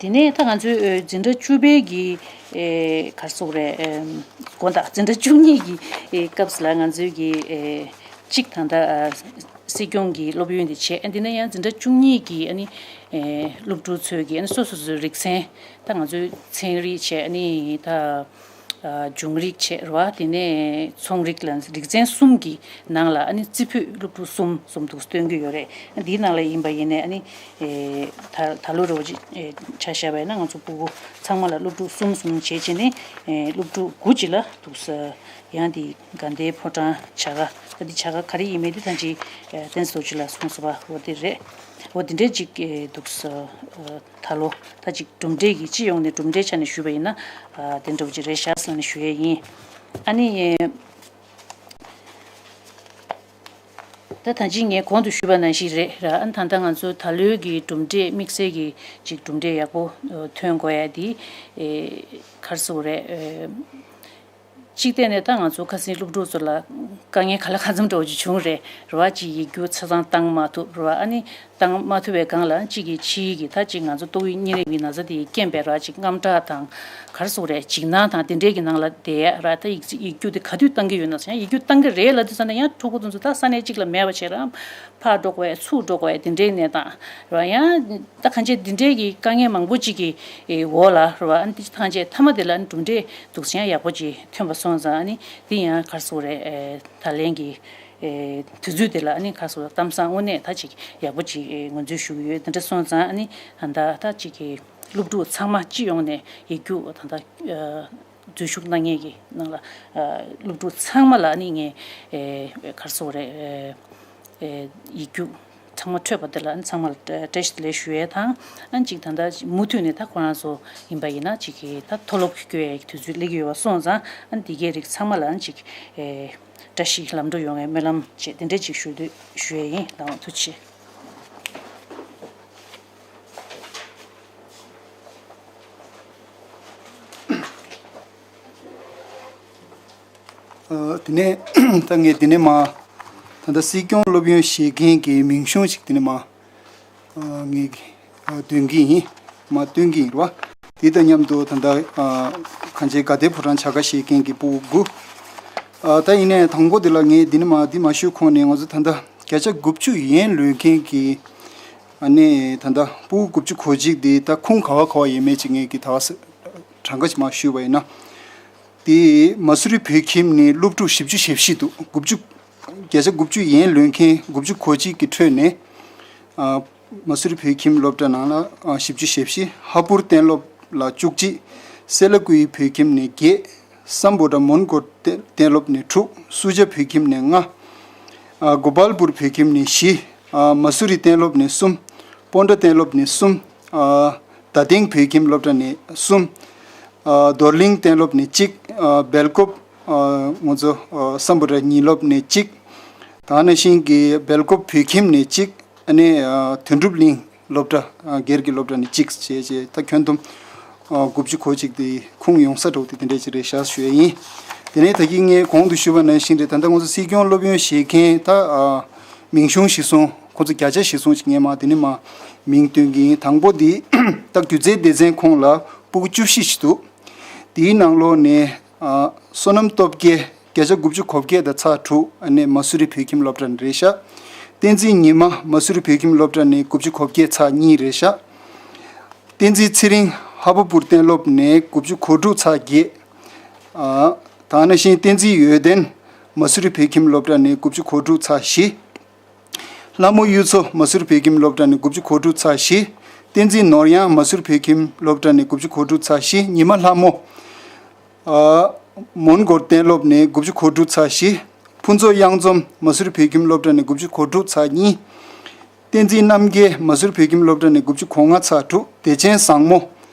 དེ་ནས་ད་ང་ཚོའི་ཨེ་འཛིན་གྲྭ་བཅུ་པའི་གི་ཨེ་ག་རེ་ཟེར་དགོས་རེད། ཨེམ་དགོངས་དག་འཛིན་གྲྭ་བཅུ་གཉིས་ཀྱི་ཨེ་སྐབས་སུ་ལ་ང་ཚོའི་གི་ཨེ་གཅིག་ད་ལྟ་ཨ་སྲིད་སྐྱོང་གི་སློབ་ཡོན་དེ་བྱས། ཨ་འདི་ནས་ཡང་འཛིན་གྲྭ་བཅུ་གཉིས་ཀྱི་ཨ་ནི་ཨེ་སློབ་ཕྲུག་ཚོའི་གི་ཨ་ནི་སོ་སོ་སོའི་རིག་ཚན། ད་ང་ཚོའི་ཚན་རིག་བྱས། ཨ་ནི་ད་ཨ་འབྱུང་རིག་བྱས་རེད་བ། དེ་ནས་ཚོང་རིག་ལ་རིག་ཚན་གསུམ་གྱི་ནང་ལ་ཨ་ནི་རྩེ་ཕུད་སློབ་ཕྲུག་གསུམ་གསུམ་འདུག་སྟོན་གྱི་ཡོད་རེད། འདིའི་ནང་ལ་ཡིན་པ་ཡིན་ནའི་ཨ་ནི་ཨེ་ད་ད་ལོ་རེ་བ་ཅིག་ཨེ་ཆ་བཞག་པ་ཡིན་ན་ང་ཚོ་ཕྲུ་གུ་ཚང་མ་ལ་སློབ་ཕྲུག་གསུམ་གསུམ་བྱས་བྱས་ནས་ཨེ་སློབ་ཕྲུག་དགུ་ཅིག་ལ་འདུག་ས་ཡང་དེ་དགའ་ལྡན་ཕོ་བྲང་བྱ་དགའ། ད་འདི་བྱ་དགའ་ག་རེ་ཡིན་མིན་དེ་ད་ཅིག་ཨེ་བསྟན་འཛིན་རྡོ་རྗེ་ལགས་གསུངས་སོང་བ། འོ་དེ་རེད། འོ་དེ་འདྲས་ཅིག་ཨེ་འདུག་ས་ཨེ་ད་ལོ་ད་ཅིག་གྲུབ་འབྲས་ཀྱི་སྤྱི་ཡོངས་ནས་གྲུབ་འབྲས་ཆ་ནས་ཞུས་པ་ཡིན་ན་ཨ་དེ་འདྲ་བོ་ཅིག་རེད་ཤག་ཟེར་ནས་ཞུ་ཡས་ཡིན། ཨ་ནི་ཨེ་ད་ད་ཅིག་ངས་གོང་དུ་ཞུས་པ་ནང་བཞིན་རེད་ར། ཨ་ནི་ད་ལྟ་ང་ཚོ་ད་ལོའི་གི་གྲུབ་འབྲས་དམིགས་བསལ་གྱི་ཅིག་གྲུབ་འབྲས་ཡག་པོ་ཐོན་དགོས་ཡ་དེ་ཨེ་ག་རེ་ཟེར་དགོས་རེད། ཨེ་གཅིག་བལྟས་ནས་ད་ང་ཚོ་ཁ་སང་སློབ་ཕྲུག་ཚོ་ལ་དཀའ་ངལ་ག་ལ་གང་འཚམ་འདྲ་བོ་ཅིག་བྱུང་རེད་ར་བ། ཅིག་ཡིག་རྒྱུགས་ཆ་ཚང་བཏང་མ་ཐུབ་ར་བ། ཨ་ནི་བཏང་མ་ཐུབ་པའི་སྒང་ལ་གཅིག་གིས་ཕྱིའི་གི་ད་ཅིག་ང་ཚོ་ཏོག་དབྱིབས་གཉན་རིམས་ཀྱི་ན་ཚ་དེ་ཡི་རྐྱེན་པས་ར་ཅིག་དངངས་སྐྲག་དང་ག་རེ་ཟེར་དགོས་རེད། འཇིགས་སྣང་དང་དེ་འདྲའི་གི་ནང་ལ་བསྡད་ཡ་ར། ད་ཡིག་ཡིག་རྒྱུགས་དེ་ག་དུས་བཏང་གི་ཡོད་ན་ཟེར་ཡང་ཡིག་རྒྱུགས་བཏང་གི་རེད་ལབ་དུས་ཙམ་ནས་ཡང་ཕྲུ་གུ་དེ་ཚོ་ད་ས་གནས་གཅིག་ལ་མེད་པ་བྱས་ར་ཕར་འགྲོ་དགོས་ཚུར་འགྲོ་དགོས་དེ་འདྲའི་གནས་སྟངས་ར། ཡང་ད་གང་ཅི་འདི་འདྲའི་གི་དཀའ་ངལ་མང་པོ་ཅིག་གི་འོག་ལ་ར་བ། ཨ་ནི་ད་གང་ཅི་མཐའ་མ་དེ་ལ་ཨ་ནི་གྲུབ་འབྲས་འདུག་སེ་ཡག་པོ་ཅིག་ཐོན་པ་སོང་ཙང་། ཨ་ནི་འདི་ཡང་ག་རེ་ཟེར་དགོས་རེད། ད་ལན་གྱི་དུས་ཚོད་དེ་ལ་ཨ་ནི་ག་རེ་ཟེར་དགོས་རེད། གཏམ་བཟང་དངོས་གནས་ད་ཅིག་ཡག་པོ་ཅིག་ངོས་འཛིན་ཞུ་གི་ཡོད། འདི་འདྲ་སོང་ཙང་ཨ་ནི་ད་ལྟ་ད་ཅིག་གི་སློབ་ཕྲུག་ཚང་མ་སྤྱི་ཡོངས་ནས་ཡིག་རྒྱུགས་ད་ལྟ་འཛུལ་ཞུགས་གནང་མཁན་གྱི་ནང་ལ་སློབ་ཕྲུག་ཚང་མ་ལ་ཨ་ནི་ངས་ག་རེ་ཟེར་དགོས་རེད། ཡིག་རྒྱུགས་ཚང་མ་འཕྲོད་པ་དེ་ལ་ཨ་ནི་ཚང་མ་ལ་བཀྲ་ཤིས་བདེ་ལེགས་ཞུ་ཡས་དང་། ཨ་ནི་ཅིག་ད་ལྟ་མུ་མཐུད་ནས་ད་ཁོ་རང་ཚོ་ཡིན་པ་ཡིན་ན་ཅིག་གི་ད་མཐོ་སློབ་སྐྱོད་ཡས་ཀྱི་དུས་ཚོད་སླེབས་ཀྱི་ཡོད་པ་སོང་ཙང་། ཨ་ནི་དེ་གའི་རིགས་ཚང་མ་ལ་ཨ་ནི་ཅིག་བཀྲ་ཤིས་ལམ་འགྲོ་ཡོང་བའི་སྨོན་ལམ་བཅས་དེ་འདྲས་ཅིག་ཞུ་འདོད་ཞུ་ཡས་ཡིན། ལགས་འོང་། ཐུགས་རྗེ་ཆེ། ཨ། དེ་ནས་ད་ངས་དེ་ནས་མར་ད་ལྟ་སྲིད་སྐྱོང་སློབ་ཡོན་བཞེས་མཁན་གྱི་མིང་གཞུང་ཞིག་དེ་ནས་མར་ཨ་ངས་ཨ་འདོན་གྱི་ཡིན། མར་སྟོན་གྱི་ཡིན་རེད་བ། དེ་དང་མཉམ་དུ་ད་ལྟ་ཨ་གངས་ཅན་དགའ་ལྡན་ཕོ་བྲང་བྱ་དགའ་བཞེས་མཁན་གྱི་ཕྲུ་གུ་དགུ། ཨ་ད་ཡིན་ནའི་དང་པོ་དེ་ལ་ངས་འདི་ནས་མར་འདི་མ་ཞུས་གོང་ནས་ང་ཚོ་ད་ལྟ་བརྒྱ་ཆ་དགུ་བཅུ་ཡན་ལོན་མཁན་གྱི་ཨ་ནི་ད་ལྟ་ཕྲུ་གུ་དགུ་བཅུ་གོ་གཅིག་དེ་ད་ཁུངས་ག་བ་ག་བ་ཡོད་མེད་ཅིག་ངས་ཀྱི་ད་ག་ས་གྲངས་ཀ་ཅིག་མར་ཞུས་པ་ཡིན་ན། དེ་མ་སུ་རི་བོད་ཁྱིམ་ནས་སློབ་ཕྲུག་བཞི་བཅུ་ཞེ་བཞི་འདུག་དགུ་བཅུ། བརྒྱ་ཆ་དགུ་བཅུ་ཡན་ལོན་མཁན་དགུ་བཅུ་གོ་གཅིག་གི་ཁྲོད་ནས། ཨ་མ་སུ་རི་བོད་ཁྱིམ་སློབ་གྲྭ་ནང་ལ་ཨ་བཞི་བཅུ་ཞེ་བཞི། ཧ་པུར་གཏན་སློབ་ལ་བཅུ་གཅིག་སེ་ལ་ཀུའི་བོད་ཁྱིམ་ནས་བརྒྱད། སམ་བྷོ་ཊ་མོན་གྷོ་གཏན་སློབ་ནས་དྲུག་སུ་ཇཱ་བོད་ཁྱིམ་ནས་ལྔ། ཨ་གོ་པལ་པུར་བོད་ཁྱིམ་ནས་བཞི། ཨ་མ་སུ་རི་གཏན་སློབ་ནས་གསུམ། པོན་ཏྲ་གཏན་སློབ་ནས་གསུམ། ཨ་རྡ་སྟེང་བོད་ཁྱིམ་སློབ་གྲྭ་ནས་གསུམ། ཨ་རྡོར་གླིང་གཏན་སློབ་ནས་གཅིག་ཨ་སྦེལ་ཀོབ། ཨ་ང་ཚོ་ཨ་སམ་བྷོ་ཊ་ཉིན་སློབ་ནས་གཅིག་དེ་ནང་བཞིན་གྱི་སྦེལ་ཀོབ་བོད་ཁྱིམ་ནས་གཅིག་ཨ་ནི་ཨ་དོན་གྲུབ་གླིང་སློབ་གྲྭ། ཨ་སྒེར་གྱི་སློབ་གྲྭ་ནས་གཅིག་བྱས་བྱས། ད་ཁྱོན་བསྡོམས་ཨ་དགུ་བཅུ་གོ་གཅིག་དེ་ཁུངས་ཡོང་ས་འདྲ་བོ་དེ་དེ་འདྲས་ཅིག་རེད་ཤག་ཞུ་ཡས་ཡིན། དེ་ནས་ད་གིན་ངས་གོང་དུ་ཞུས་པ་ནང་བཞིན་རེད། ད་ལྟ་ང་ཚོ་སྲིད་སྐྱོང་སློབ་ཡོན་བཞེས་མཁན་ད་ཨ་མིང་གཞུང་གཞིར་བཟུང་ཁོང་ཚོ་བརྒྱ་ཆ་གཞིར་བཟུང་ཅིག་ངས་མར་དེ་ནས་མར་མིང་སྟོན་གྱི་ཡིན། དང་པོ་དེ་ད་སྒྱུ་རྩལ་སྡེ་ཚན་ཁོངས་ལ་ཕྲུ་གུ་བཅུ་བཞི་ཞིག་འདུག་དེའི་ནང་ལོགས་ནས་ཨ་བསོད་ནམས་སྟོབས་རྒྱལ་བརྒྱ་ཆ་དགུ་བཅུ་གོ་བརྒྱད་དང་ཚེག་དྲུག་ཨ་ནི་མ་སུ་རི་བོད་ཁྱིམ་སློབ་གྲྭ་ནས་རེད་ཤག་བསྟན་འཛིན་ཉི་མ་མ་སུ་རི་བོད་ཁྱིམ་སློབ་གྲྭ་ནས་དགུ་བཅུ་གོ་བརྒྱད་ཚེག་གཉིས་རེད་ཤག་བསྟན་འཛིན་ཚེ་རིང་ཧ་པ་པུར་གཏན་སློབ་ནས་དགུ་བཅུ་གོ་དྲུག་ཚེག་བརྒྱད། ཨ་དེ་ནང་བཞིན་བསྟན་འཛིན་འོད་ལྡན་མ་སུ་རི་བོད་ཁྱིམ་སློབ་གྲྭ་ནས་དགུ་བཅུ་གོ་དྲུག་ཚེག་བཞི། ལྷ་མོ་གཡུ་མཚོ་མ་སུ་རི་བོད་ཁྱིམ་སློབ་གྲྭ་ནས་དགུ་བཅུ་གོ་དྲུག་ཚེག་བཞི། བསྟན་འཛིན་ནོར་གཡང་མ་སུ་རི་བོད་ཁྱིམ་སློབ་གྲྭ་ནས་དགུ་བཅུ་གོ་དྲུག་ཚེག་བཞི། ཉི་མ་ལྷ་མོ་ཨ་མོན་གྷོ་གཏན་སློབ་ནས་དགུ་བཅུ་གོ་དྲུག་ཚེག་བཞི། ཕུན་ཚོགས་གཡང་འཛོམས་མ་སུ་རི་བོད་ཁྱིམ་སློབ་གྲྭ་ནས་དགུ་བཅུ་གོ་དྲུག་ཚེག་གཉིས། བསྟན་འཛིན་རྣམ་རྒྱལ་མ་སུ་རི་བོད་ཁྱིམ་སློབ་གྲྭ་ནས་དགུ་བཅུ་གོ་ལྔ་ཚེག་དྲུག་བདེ་ཆེན་བཟང་མོ་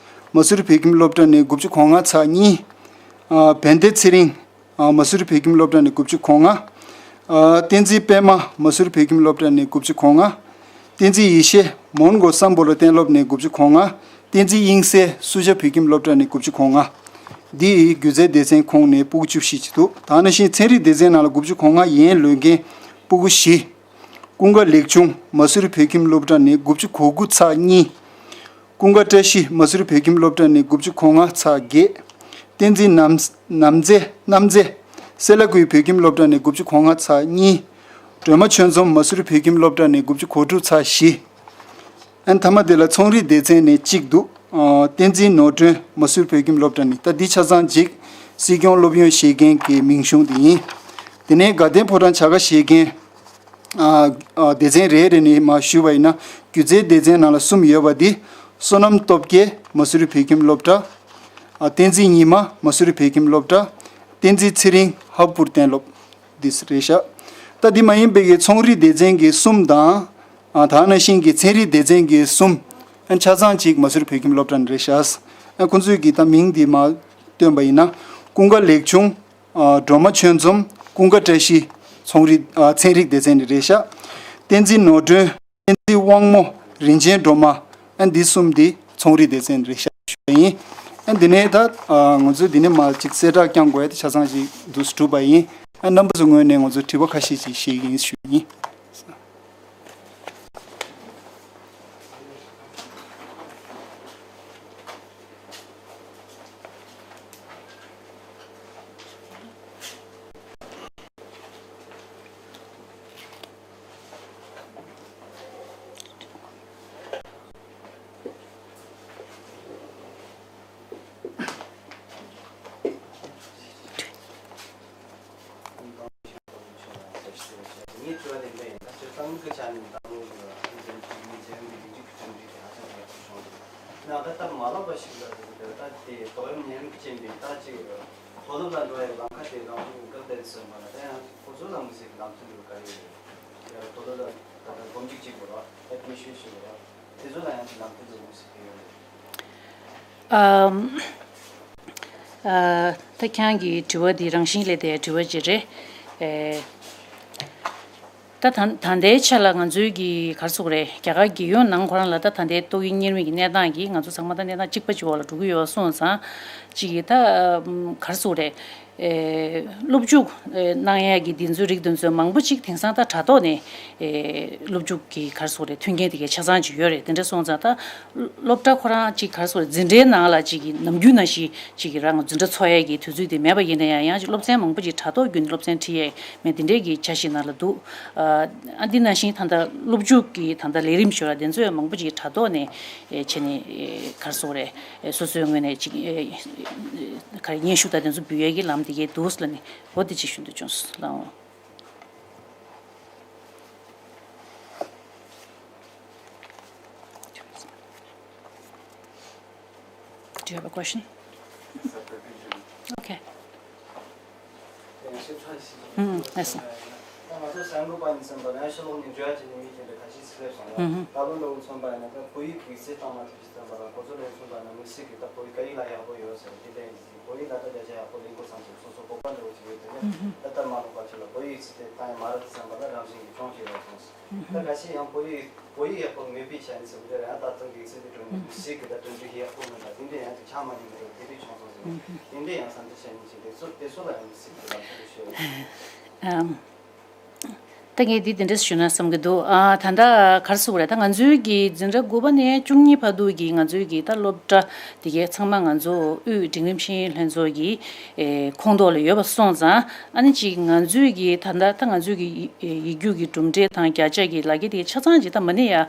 མ་སུ་རི་བོད་ཁྱིམ་སློབ་གྲྭ་ནས་དགུ་བཅུ་གོ་ལྔ་ཚེག་གཉིས། ཨ་བན་དེ་ཚེ་རིང་ཨ་མ་སུ་རི་བོད་ཁྱིམ་སློབ་གྲྭ་ནས་དགུ་བཅུ་གོ་ལྔ། ཨ། བསྟན་འཛིན་པད་མ་མ་སུ་རི་བོད་ཁྱིམ་སློབ་གྲྭ་ནས་དགུ་བཅུ་གོ་ལྔ། བསྟན་འཛིན་ཡེ་ཤེས་མོན་གྷོ་སམ་བྷོ་ལ་གཏན་སློབ་ནས་དགུ་བཅུ་གོ་ལྔ། བསྟན་འཛིན་དབྱིངས་གསལ་སུ་ཇཱ་བོད་ཁྱིམ་སློབ་གྲྭ་ནས་དགུ་བཅུ་གོ་ལྔ། འདི་ཡི་སྒྱུ་རྩལ་སྡེ་ཚན་ཁོངས་ནས་སྤུ་གུ་བཅུ་བཞི་ཅིག་འདུག་ད་ནང་བཞིན་ཚན་རིག་སྡེ་ཚན་ནང་ལ་དགུ་བཅུ་གོ་ལྔ་ཡན་ལོན་མཁན་སྤུ་གུ་བཞི། ཀུན་དགའ་ལེགས་ཆུང་མ་སུ་རི་བོད་ཁྱིམ་སློབ་གྲྭ་ནས་དགུ་བཅུ་གོ་དགུ་ཚེག་གཉིས། ཀུན་དགའ་བཀྲ་ཤིས་མ་སུ་རི་བོད་ཁྱིམ་སློབ་གྲྭ་ནས་དགུ་བཅུ་གོ་ལྔ་ཚེག་བརྒྱད། བསྟན་འཛིན་ནམ་ནམ་མཛེས་གནམ་མཛེས་སེ་ལ་ཀུའི་བོད་ཁྱིམ་སློབ་གྲྭ་ནས་དགུ་བཅུ་གོ་ལྔ་ཚེག་གཉིས། སྒྲོལ་མ་ཆོས་འཛོམས་མ་སུ་རི་བོད་ཁྱིམ་སློབ་གྲྭ་ནས་དགུ་བཅུ་གོ་དྲུག་ཚེག་བཞི། ཨན་མཐའ་མ་དེ་ལ་ཚོང་རིག་སྡེ་ཚན་ནས་གཅིག་འདུག་ཨ། བསྟན་འཛིན་ནོར་སྒྲོན་མ་སུ་རི་བོད་ཁྱིམ་སློབ་གྲྭ་ནས། ད་འདི་ཆ་ཚང་ཅིག་སྲིད་སྐྱོང་སློབ་ཡོན་བཞེས་མཁན་གྱི་མིང་གཞུང་དེ་ཡིན། དེ་ནས་དགའ་ལྡན་ཕོ་བྲང་བྱ་དགའ་བཞེས་མཁན། ཨ། ཨ། སྡེ་ཚན་རེ་རེ་ནས་མར་ཞུས་པ་ཡིན་ན། སྒྱུ་རྩལ་སྡེ་ཚན་ནང་ལ་གསུམ་ཡོད་པ་འདི། བསོད་ནམས་སྟོབས་རྒྱལ་མ་སུ་རི་བོད་ཁྱིམ་སློབ་གྲྭ། ཨ། བསྟན་འཛིན་ཉི་མ་མ་སུ་རི་བོད་ཁྱིམ་སློབ་གྲྭ། བསྟན་འཛིན་ཚེ་རིང་ཧབ་པུར་གཏན་སློབ། འདི་རེད་ཤག་ད་འདི་མ་ཡིན་པའི་གི་ཚོང་རིག་སྡེ་ཚན་གྱི་གསུམ་དང་། ཨ། ད་ནང་བཞིན་གྱི་ཚན་རིག་སྡེ་ཚན་གྱི་གསུམ། ཨ། ཆ་ཚང་གཅིག་མ་སུ་རི་བོད་ཁྱིམ་སློབ་གྲྭ་ནས་རེད་ཤག་ཨ། ཁོང་ཚོའི་གི་ད་མིང་འདི་མར་བཏོན་པ་ཡིན་ན། ཀུན་དགའ་ལེགས་ཆུང་། ཨ། སྒྲོལ་མ་ཆོས་འཛོམས། ཀུན་དགའ་བཀྲ་ཤིས་ཚོང་རིག་ཨ། ཚན་རིག་སྡེ་ཚན་ནས་རེད་ཤག་བསྟན་འཛིན་ནོར་སྒྲོན། བསྟན་འཛིན་དབང་མོ། རིན་ཆེན་སྒྲོལ་མ། ཨ། འདི་གསུམ་འདི་ཚོང་རིག་སྡེ་ཚན་རེད་ཤག་ཞུ་བ་ཡིན། ཨ། འདི་ནས་ད། ཨ། ང་ཚོས་འདི་ནས་མར་ཅིག་གསལ་བསྒྲགས་བསྐྱང་དགོས་ཡ་དེ་ཆ་ཚང་ཞིག་འདུག་སེ་གྲུབ་པ་ཡིན། ཨ། རྣམ་པ་ཚོའི་ངོས་ནས་ང་ཚོས་དྲི་བ་ཁ་ཤས་ཅིག་བཤད་ཀྱི་ཡིན་ཞུ་ཡིན། ངས་དྲི་བ་དེ་འདྲ་ཡིན། ད་སྤྱིར་བཏང་གི་ཆ་ནས་བཏང་ལུགས་ལ་ཨང་ཅན་གྱི་མི་ཚེ་རིང་གི་སྒྲིག་འཇུག་གི་གྲུབ་འབྲས་དེ་ཧ་ཅང་ཡག་པོ་བྱུང་འདུག་ན་ད་སྟབས་མ་ལེགས་པ་ཞིག་ལ་ད་དེ་ཏོག་དབྱིབས་ནད་རིམས་ཀྱི་རྐྱེན་པས་ད་ཅིག་མཐོ་སློབ་ལ་འགྲོ་བའི་ལམ་ཁ་དེ་རང་བཞིན་འགག་བསྡད་ཟིན་པ་ལ། ད་ཡང་ཁོ་ཚོ་ལ་མི་སྲིད་ལམ་སྟོན་འདྲ་ག་རེ་ཡོད་རེད། ཡང་མཐོ་སློབ་ལ་ད་ལྟ་སྒོམ་རྒྱུགས་བྱེད་དགོས་ར། ཨེ་ཌི་མི་ཤན་བྱེད་དགོས་ར། དེ་ཚོ་ལ་ཡང་ཅིག་ལམ་སྟོན་འདྲ་མི་སྲིད་གི་ཡོད་རེད། ཨམ། ཨ། ད་ཁྱེད་རང་གི་དྲི་བ་འདི་རང་བཞིན་ལས་དེ་དྲི་བ་ཅིག་རེད། ཨེ། ད་ད་ད་ལྟའི་ཆ་ལ་ང་ཚོའི་གི་ག་རེ་ཟེར་དགོས་རེད། རྒྱ་གར་རྒྱལ་ཡོངས་ནང་ཁོ་རང་ལ་ད་ད་ལྟའི་ཏོག་དབྱིབས་གཉན་རིམས་ཀྱི་གནས་སྟངས་ཀྱིས་ང་ཚོ་ཚང་མ་ད་གནས་སྟངས་གཅིག་པ་གཅིག་འོག་ལ་འགྲོ་གི་ཡོད་པ་སོང་ཙང་། གཅིག་གིས་ད་ཨམ་ག་རེ་ཟེར་དགོས་རེད། ཨེ། སློབ་འཇུག་ཨེ་གནང་ཡས་ཀྱི་འདི་ཚོའི་རིགས་དེ་ཚོ་མང་པོ་ཅིག་དེང་སང་ད་དྲ་ཐོག་ནས་ཨེ་སློབ་འཇུག་གི་ག་རེ་ཟེར་དགོས་རེད། མཐུན་རྐྱེན་དེ་གའི་ཆ་ཚང་ཅིག་ཡོད་རེད། དེ་འདྲ་སོང་ཙང་ད་སློབ་གྲྭ་ཁོ་རང་ཅིག་ག་རེ་ཟེར་དགོས་རེད། འཛིན་གྲྭའི་ནང་ལ་ཅིག་གི་ནམ་རྒྱུན་ནང་བཞིན་ཅིག་གི་རང་འཛིན་གྲྭ་འཚོགས་ཡས་ཀྱི་དུས་ཚོད་དེ་མེད་པ་ཡིན་ན་ཡང་། ཡང་ཅིག་སློབ་ཚན་མང་པོ་ཅིག་དྲ་ཐོག་བརྒྱུད་ནས་སློབ་ཚན་ཁྲིད་ཡས་མེད། དེ་འདྲའི་གི་འཆར་གཞི་ནང་ལ་འདུག་ཨ། འདི་ནང་བཞིན་ད་ལྟ་སློབ་འཇུག་གི་ད་ལྟ་ལས་རིམ་ཞུ་བ་དེ་ཚོ་ཡང་མང་པོ་ཅིག་དྲ་ཐོག་ནས་ཨེ་བྱས་ནས་ཨེ་ག་རེ་ཟེར་དགོས་རེད། ཨེ་སོ་སོའི་ངོས་ནས་ཅིག་ཨེ་ག་རེ་སྙན་ཞུ་དང་དེ་ཚོ་འབུལ་ཡས་ཀྱི་ལམ་དེ་གའི་འདུག་ལབ་ནས་འོ་དེ་ཅིག་ཞུ་འདོད་བྱུང་སོང་ལགས། Do you have a question? Okay. ཨུམ། ལགས་སོ། ད་ང་ཚོ་གསར་འགོད་པ་ཡིན་ཙམ་པ་ལ་ཡང་ཕྱི་ལོགས་ནས་འབྲེལ་བ་བྱེད་མཁན་མི་དེ་འདྲ་ཁ་ཤས་ཤིག་སླེབས་སོང་ལ། ཨུམ། ད་ལོ་འདྲ་བོ་མཚོན་པ་ཡིན་ན་ད་བོད་ཡིག་གི་རྩིས་བཏང་མ་ཐུབ་ཅིག་ཙམ་པ་ལ་ཁོ་ཚོ་འདྲ་བོ་མཚོན་པ་ཡིན་ན་དམིགས་བསལ་གྱི་ད་བོད་ཡིག་སྐད་ཡིག་ལ་ཡག་པོ་ཡོད་ཟེར་དེ་འདྲ་ཡིན་ཙང་། བོད་ཡིག་ལ་ད་བརྒྱ་ཆ་ཡག་པོ་ལེན་དགོས་བསམ་ཞིག་སོ་སོ་སྤོབས་པ་འདྲ་བོ་ཅིག་ཡོད་དེ་ནས། ཨུམ། ད་སྟབས་མ་ལེགས་པ་ཅིག་ལ་བོད་ཡིག་རྩིས་དེ་བཏང་ཡ་མ་རེད་བསམ་པ་ལ་རང་བཞིན་གྱིས་གྱོང་ཞིག་རག་སོང་ཟེར། ད་ག་ཤེད་ཡང་བོད་ཡིག་བོད་ཡིག་ཡག་པོ་མེད་པའི་ཆ་ནས་ཟེར་བ་དེ་ཡང་ད་ལྟ་འགག་རྩའི་དེ་གྲོན་ནས་སྲིད་ཀྱི་ད་གྲུབ་འབྲས་ཡག་པོ་མེད་པ་དེ་འདྲ་ཡང་དེ་ཆགས་མ་མྱོང་བ་དེ་འདྲ་བྱུང་སོང་ཟེར། དེ་འདྲ་ཡང་བསམ་ཚུལ་བཤད་མཁན་ཞིག་དེ་ཚོ་དེ་ཚོ་ལ་ཡང་སྲིད་ཀྱི་ལམ་སྟོན་ཞུ་ཡ་ཡིན། ཨམ། ད་ངས་འདི་འདི་འདྲ་ཞུ་ན་བསམ་གྱི་འདུག་ཨ། ད་ལྟ་ག་རེ་ཟེར་དགོས་རེད། ད་ང་ཚོའི་གི་འཛིན་གྲྭ་དགུ་པ་ནས་བཅུ་གཉིས་བར་དུ་གི་ང་ཚོའི་གི་ད་སློབ་གྲྭ་དེ་གའི་ཚང་མ་ང་ཚོ་དབུས་འབྲིང་རིམ་ཤེས་ཡོན་ལྷན་ཚོགས་ཀྱི་ཨེ་ཁོངས་གཏོགས་ལ་ཡོད་པ་སོང་ཙང་། ཨ་ནི་ཅིག་ང་ཚོའི་གི་ད་ལྟ་ད་ང་ཚོའི་གི་ཡིག་ཡིག་རྒྱུགས་ཀྱི་གྲུབ་འབྲས་དང་བརྒྱ་ཆ་གི་ལག་འཁྱེར་དེ་ཆ་ཚང་ཅིག་ད་མ་ཎི་ཡ་ཨ་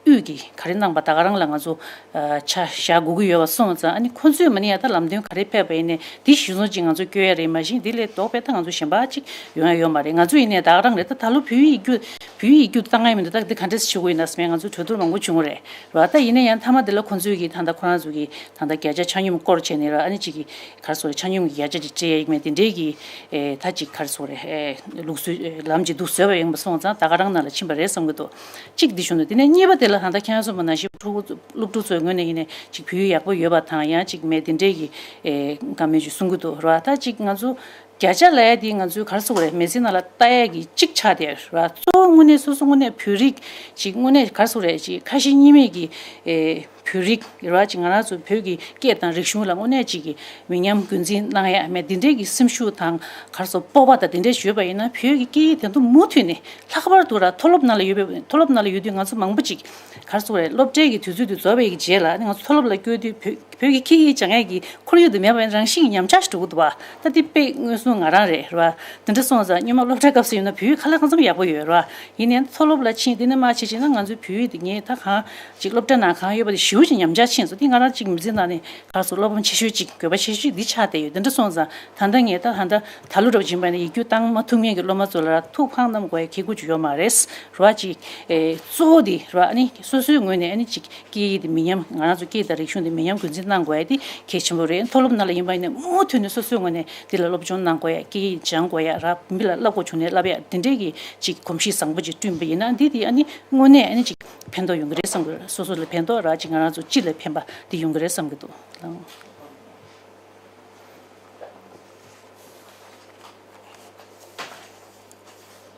དབུས་ཀྱི་ག་རེ་གནང་པ་ད་ག་རང་ལ་ང་ཚོ་ཨ་ཆ་བཞག་དགོས་ཀྱི་ཡོད་པ་སོང་ཙང་། ཨ་ནི་ཁོ་ཚོས་མ་ཎི་ཡ་ད་ལམ་སྟོན་ག་རེ་ཕེབས་པ་ཡིན་ནའི་དེ་གཞིར་བཟུང་ཅིག་ང་ཚོ་བསྐྱོད་ཡ་རེད། མ་གཞི་འདི་ལས་ལྡོག་པའི་ད་ང་ཚོ་གཞན་པ་ཅིག་ཡོང་ཡ་ཡོད་མ་རེད། ང་ཚོ་ཡིན་ནའི་ད་ག་རང་རེད། ད་ད་ལོ་བོད་ཡིག་རྒྱུགས་བོད་ཡིག་རྒྱུགས་བཏང་ཡ་མི་འདུག་ད་འདི་ག་འདྲས་བྱེད་དགོས་ཡིན་ན་བསམ་ཡ་ང་ཚོ་གྲོས་བསྡུར་མང་པོ་བྱུང་བ་རེད། རེད་བ། ད་ཡིན་ན་ཡང་མཐའ་མ་དེ་ལ་ཁོང་ཚོས་ཀྱིས་ད་ལྟ་ཁོ་རང་ཚོ་གིས་ད་ལྟ་བརྒྱ་ཆ་ཆ་སྙོམས་སྐོར་བྱས་ནས་ར། ཨ་ནི་གཅིག་གིས་ག་རེ་ཟེར་རེད། ཆ་སྙོམས་ཀྱི་བརྒྱ་ཆ་ཅིག་སྤྲད་ཡ་ཡིན་མེད་དེ་འདྲའི་གི་ཨེ་ད་ཅིག་ག་རེ་ཟེར་རེད། ཨེ་ལུགས་སྲོལ་ཨེ་ལམ་ཅིག་འདུག་བཟོས་པ་ཡིན་པ་སོང་ཙང་ད་ག་རང་ནང་ལ་ཕྱིན་པ་རེད་བསམ་གྱི་འདུག་གཅིག་འདི་བྱུང་འདུག་དེ་ནས་གཉིས་པ་དེ་ལ་ད་ལྟ་ཁྱེད་རང་གསུངས་པ་ནང་བཞིན་ཕྲུ་གུ་སློབ་ཕྲུག་ཚོའི་ངོས་ནས་ཡིན་ནའི་ཅིག་བོད་ཡིག་ཡག་པོ་ཡོད་པ་དང་། ཡང་ཅིག་མེད་དེ་འདྲའི་གི་ཨེ་བཀའ་མོལ་ཅིག་གསུང་གི་འདུག་ར། ད་ཅིག་ང་ཚོ་ བརྒྱ་ཆ་ལབ་ཡ་དེ་ང་ཚོའི་ག་རེ་ཟེར་དགོས་རེད། མི་ཚེ་ནང་ལ་ལྟ་ཡ་གི་གཅིག་ཆགས་བསྡད་ཡོད་རེད་བ། གཙོ་བོ་དངོས་གནས་སོ་སོ་དངོས་གནས་བོད་རིགས་ཅིག་དངོས་གནས་ག་རེ་ཟེར་དགོས་རེད། ཅིག་ཁ་ཞེ་གཉིས་མེད་ཀྱི་ཨེ་བོད་རིགས་རེད་བ། ཅིག་ང་རང་ཚོ་བོད་ཀྱི་སྐད་དང་རིག་གཞུང་ལ་དངོས་གནས་ཅིག་གི་མི་ཉམས་རྒྱུན་འཛིན་གནང་ཡ་མེད། འདི་འདྲའི་གི་སེམས་ཤུགས་དང་ག་རེ་ཟེར་སྤོབས་པ་དང་འདི་འདྲའི་ཡོད་པ་ཡིན་ན། བོད་ཀྱི་སྐད་ཡིག་དེ་ཚོ་མུ་མཐུད་ནས་ལྷག་པར་དུ་ར་མཐོ་སློབ་ནང་ལ་ཡོད་པའི། མཐོ་སློབ་ནང་ལ་ཡོད་དུས་ང་ཚོ་མང་པོ་ཅིག་ག་རེ་ཟེར་དགོས་རེད། སློབ་གྲྭའི་གི་དུས་ཚོད་དེ་རྫོགས་པའི་གི་རྗེས་ལ་ང་ཚོ་མཐོ་སློབ་ལ་བསྐྱོད་དུས་བོད་བོད་ཀྱི་སྐད་ཡིག་སྦྱང་ཡས་ཀྱི་ཁོར་ཡུག་དེ་མེད་པ་ཡིན་ན་རང་བཞིན་གྱིས་ཉམས་ཆག་ཞིག་འགྲོ་གི་འདུག་བ། ད་དེ་དཔེ་མངོན་སུམ་ང་རང་རེད་རེད་བ། དེ་འདྲ་སོང་ཙང་སྔོན་མ་སློབ་གྲྭ་སྐབས་སུ་ཡིན་ན་བོད་ཡིག་ཁ་ལག་གང་འཚམ་ཡག་པོ་ཡོད་རེད་བ། ཡིན་ནའི་མཐོ་སློབ་ལ་ཕྱིན། དེ་ནས་མར་ཕྱིན་ཕྱིན་ན་ང་ཚོའི་བོད་ཡིག་དེ་ངས་ད་གང་ཅིག་སློབ་གྲྭ་ནང་གང་ཡོད་པ་དེ་ཞེ་པོ་ཅིག་ཉམས་ཆག་ཕྱིན་སོང་། དེ་ང་རང་ཅིག་མི་ཚེ་ནང་ནས་ག་རེ་ཟེར་བློ་ཕམ་ཆེ་ཤོས་ཅིག་དགོས་པ་ཆེ་ཤོས་འདི་ཆགས་བསྡད་ཡོད། དེ་འདྲ་སོང་ཙང་ད་ལྟ་ངས་ད་ད་ལྟ་ད་ལོ་འདྲ་པོ་ཅིག་ཡིན་པ་ཡིན་ན་ཡིག་རྒྱུགས་བཏང་མ་ཐུབ་མཁན་གྱི་སློབ་མ་ཚོ་ལ་ར་ཐུགས་ཕམ་གནང་དགོས་ཡ་གལ་དགོས་ཅིག་ཡོད་མ་རེད་རེད་བ། ཅིག་ཨེ་གཙོ་བོ་དེ་རེད་བ། ཨ་ནི་སོ་སོའི་ངོས་ནས་ཨ་ནི་ཅིག་སྐད་ཡིག་དེ་མི་ཉམས། ང་རང་ཚོ་སྐད་དང་རིག་གཞུང་དེ་མི་ཉམས་རྒྱུན་འཛིན་གནང་དགོས་ཡ་དེ་གལ་ཆེན་པོ་རེད། མཐོ་སློབ་ནང་ལ་ཡིན་པ་ཡིན་ན་མུ་མཐུད་ནས་སོ་སོའི་ངོས་ནས་འདི་ལ་སློབ་སྦྱོང་གནང་དགོས་ཡ། སྐད་ཡིག་སྦྱང་དགོས་ཡ་ར། མི་ལ་བསླབ་དགོས་བྱུང་ནས་བསླབ་ཡ། དེ་འདྲའི་གི་ཅིག་གོམས་གཤིས་བཟང་པོ་ཅིག་བསྐྲུན་པ་ཡིན་ན་འདི་དེ་ཨ་ནི་དངོས་གནས་ཨ་ནི་ཅིག་ཕན་ཐོགས་ཡོང་གི་རེད་བསམ་གི། སོ་སོ་ལ་ཕན་ཐོགས་ར་ཅིག་ང་རང་ཚོ་སྤྱི་ལ་ཕན་པ་དེ་ཡོང་གི་རེད་བསམ་གི་འདུག་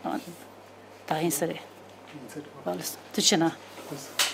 ཨ། ད་ཡིན་ས་རེད། ཐུགས་རྗེ་གནང་།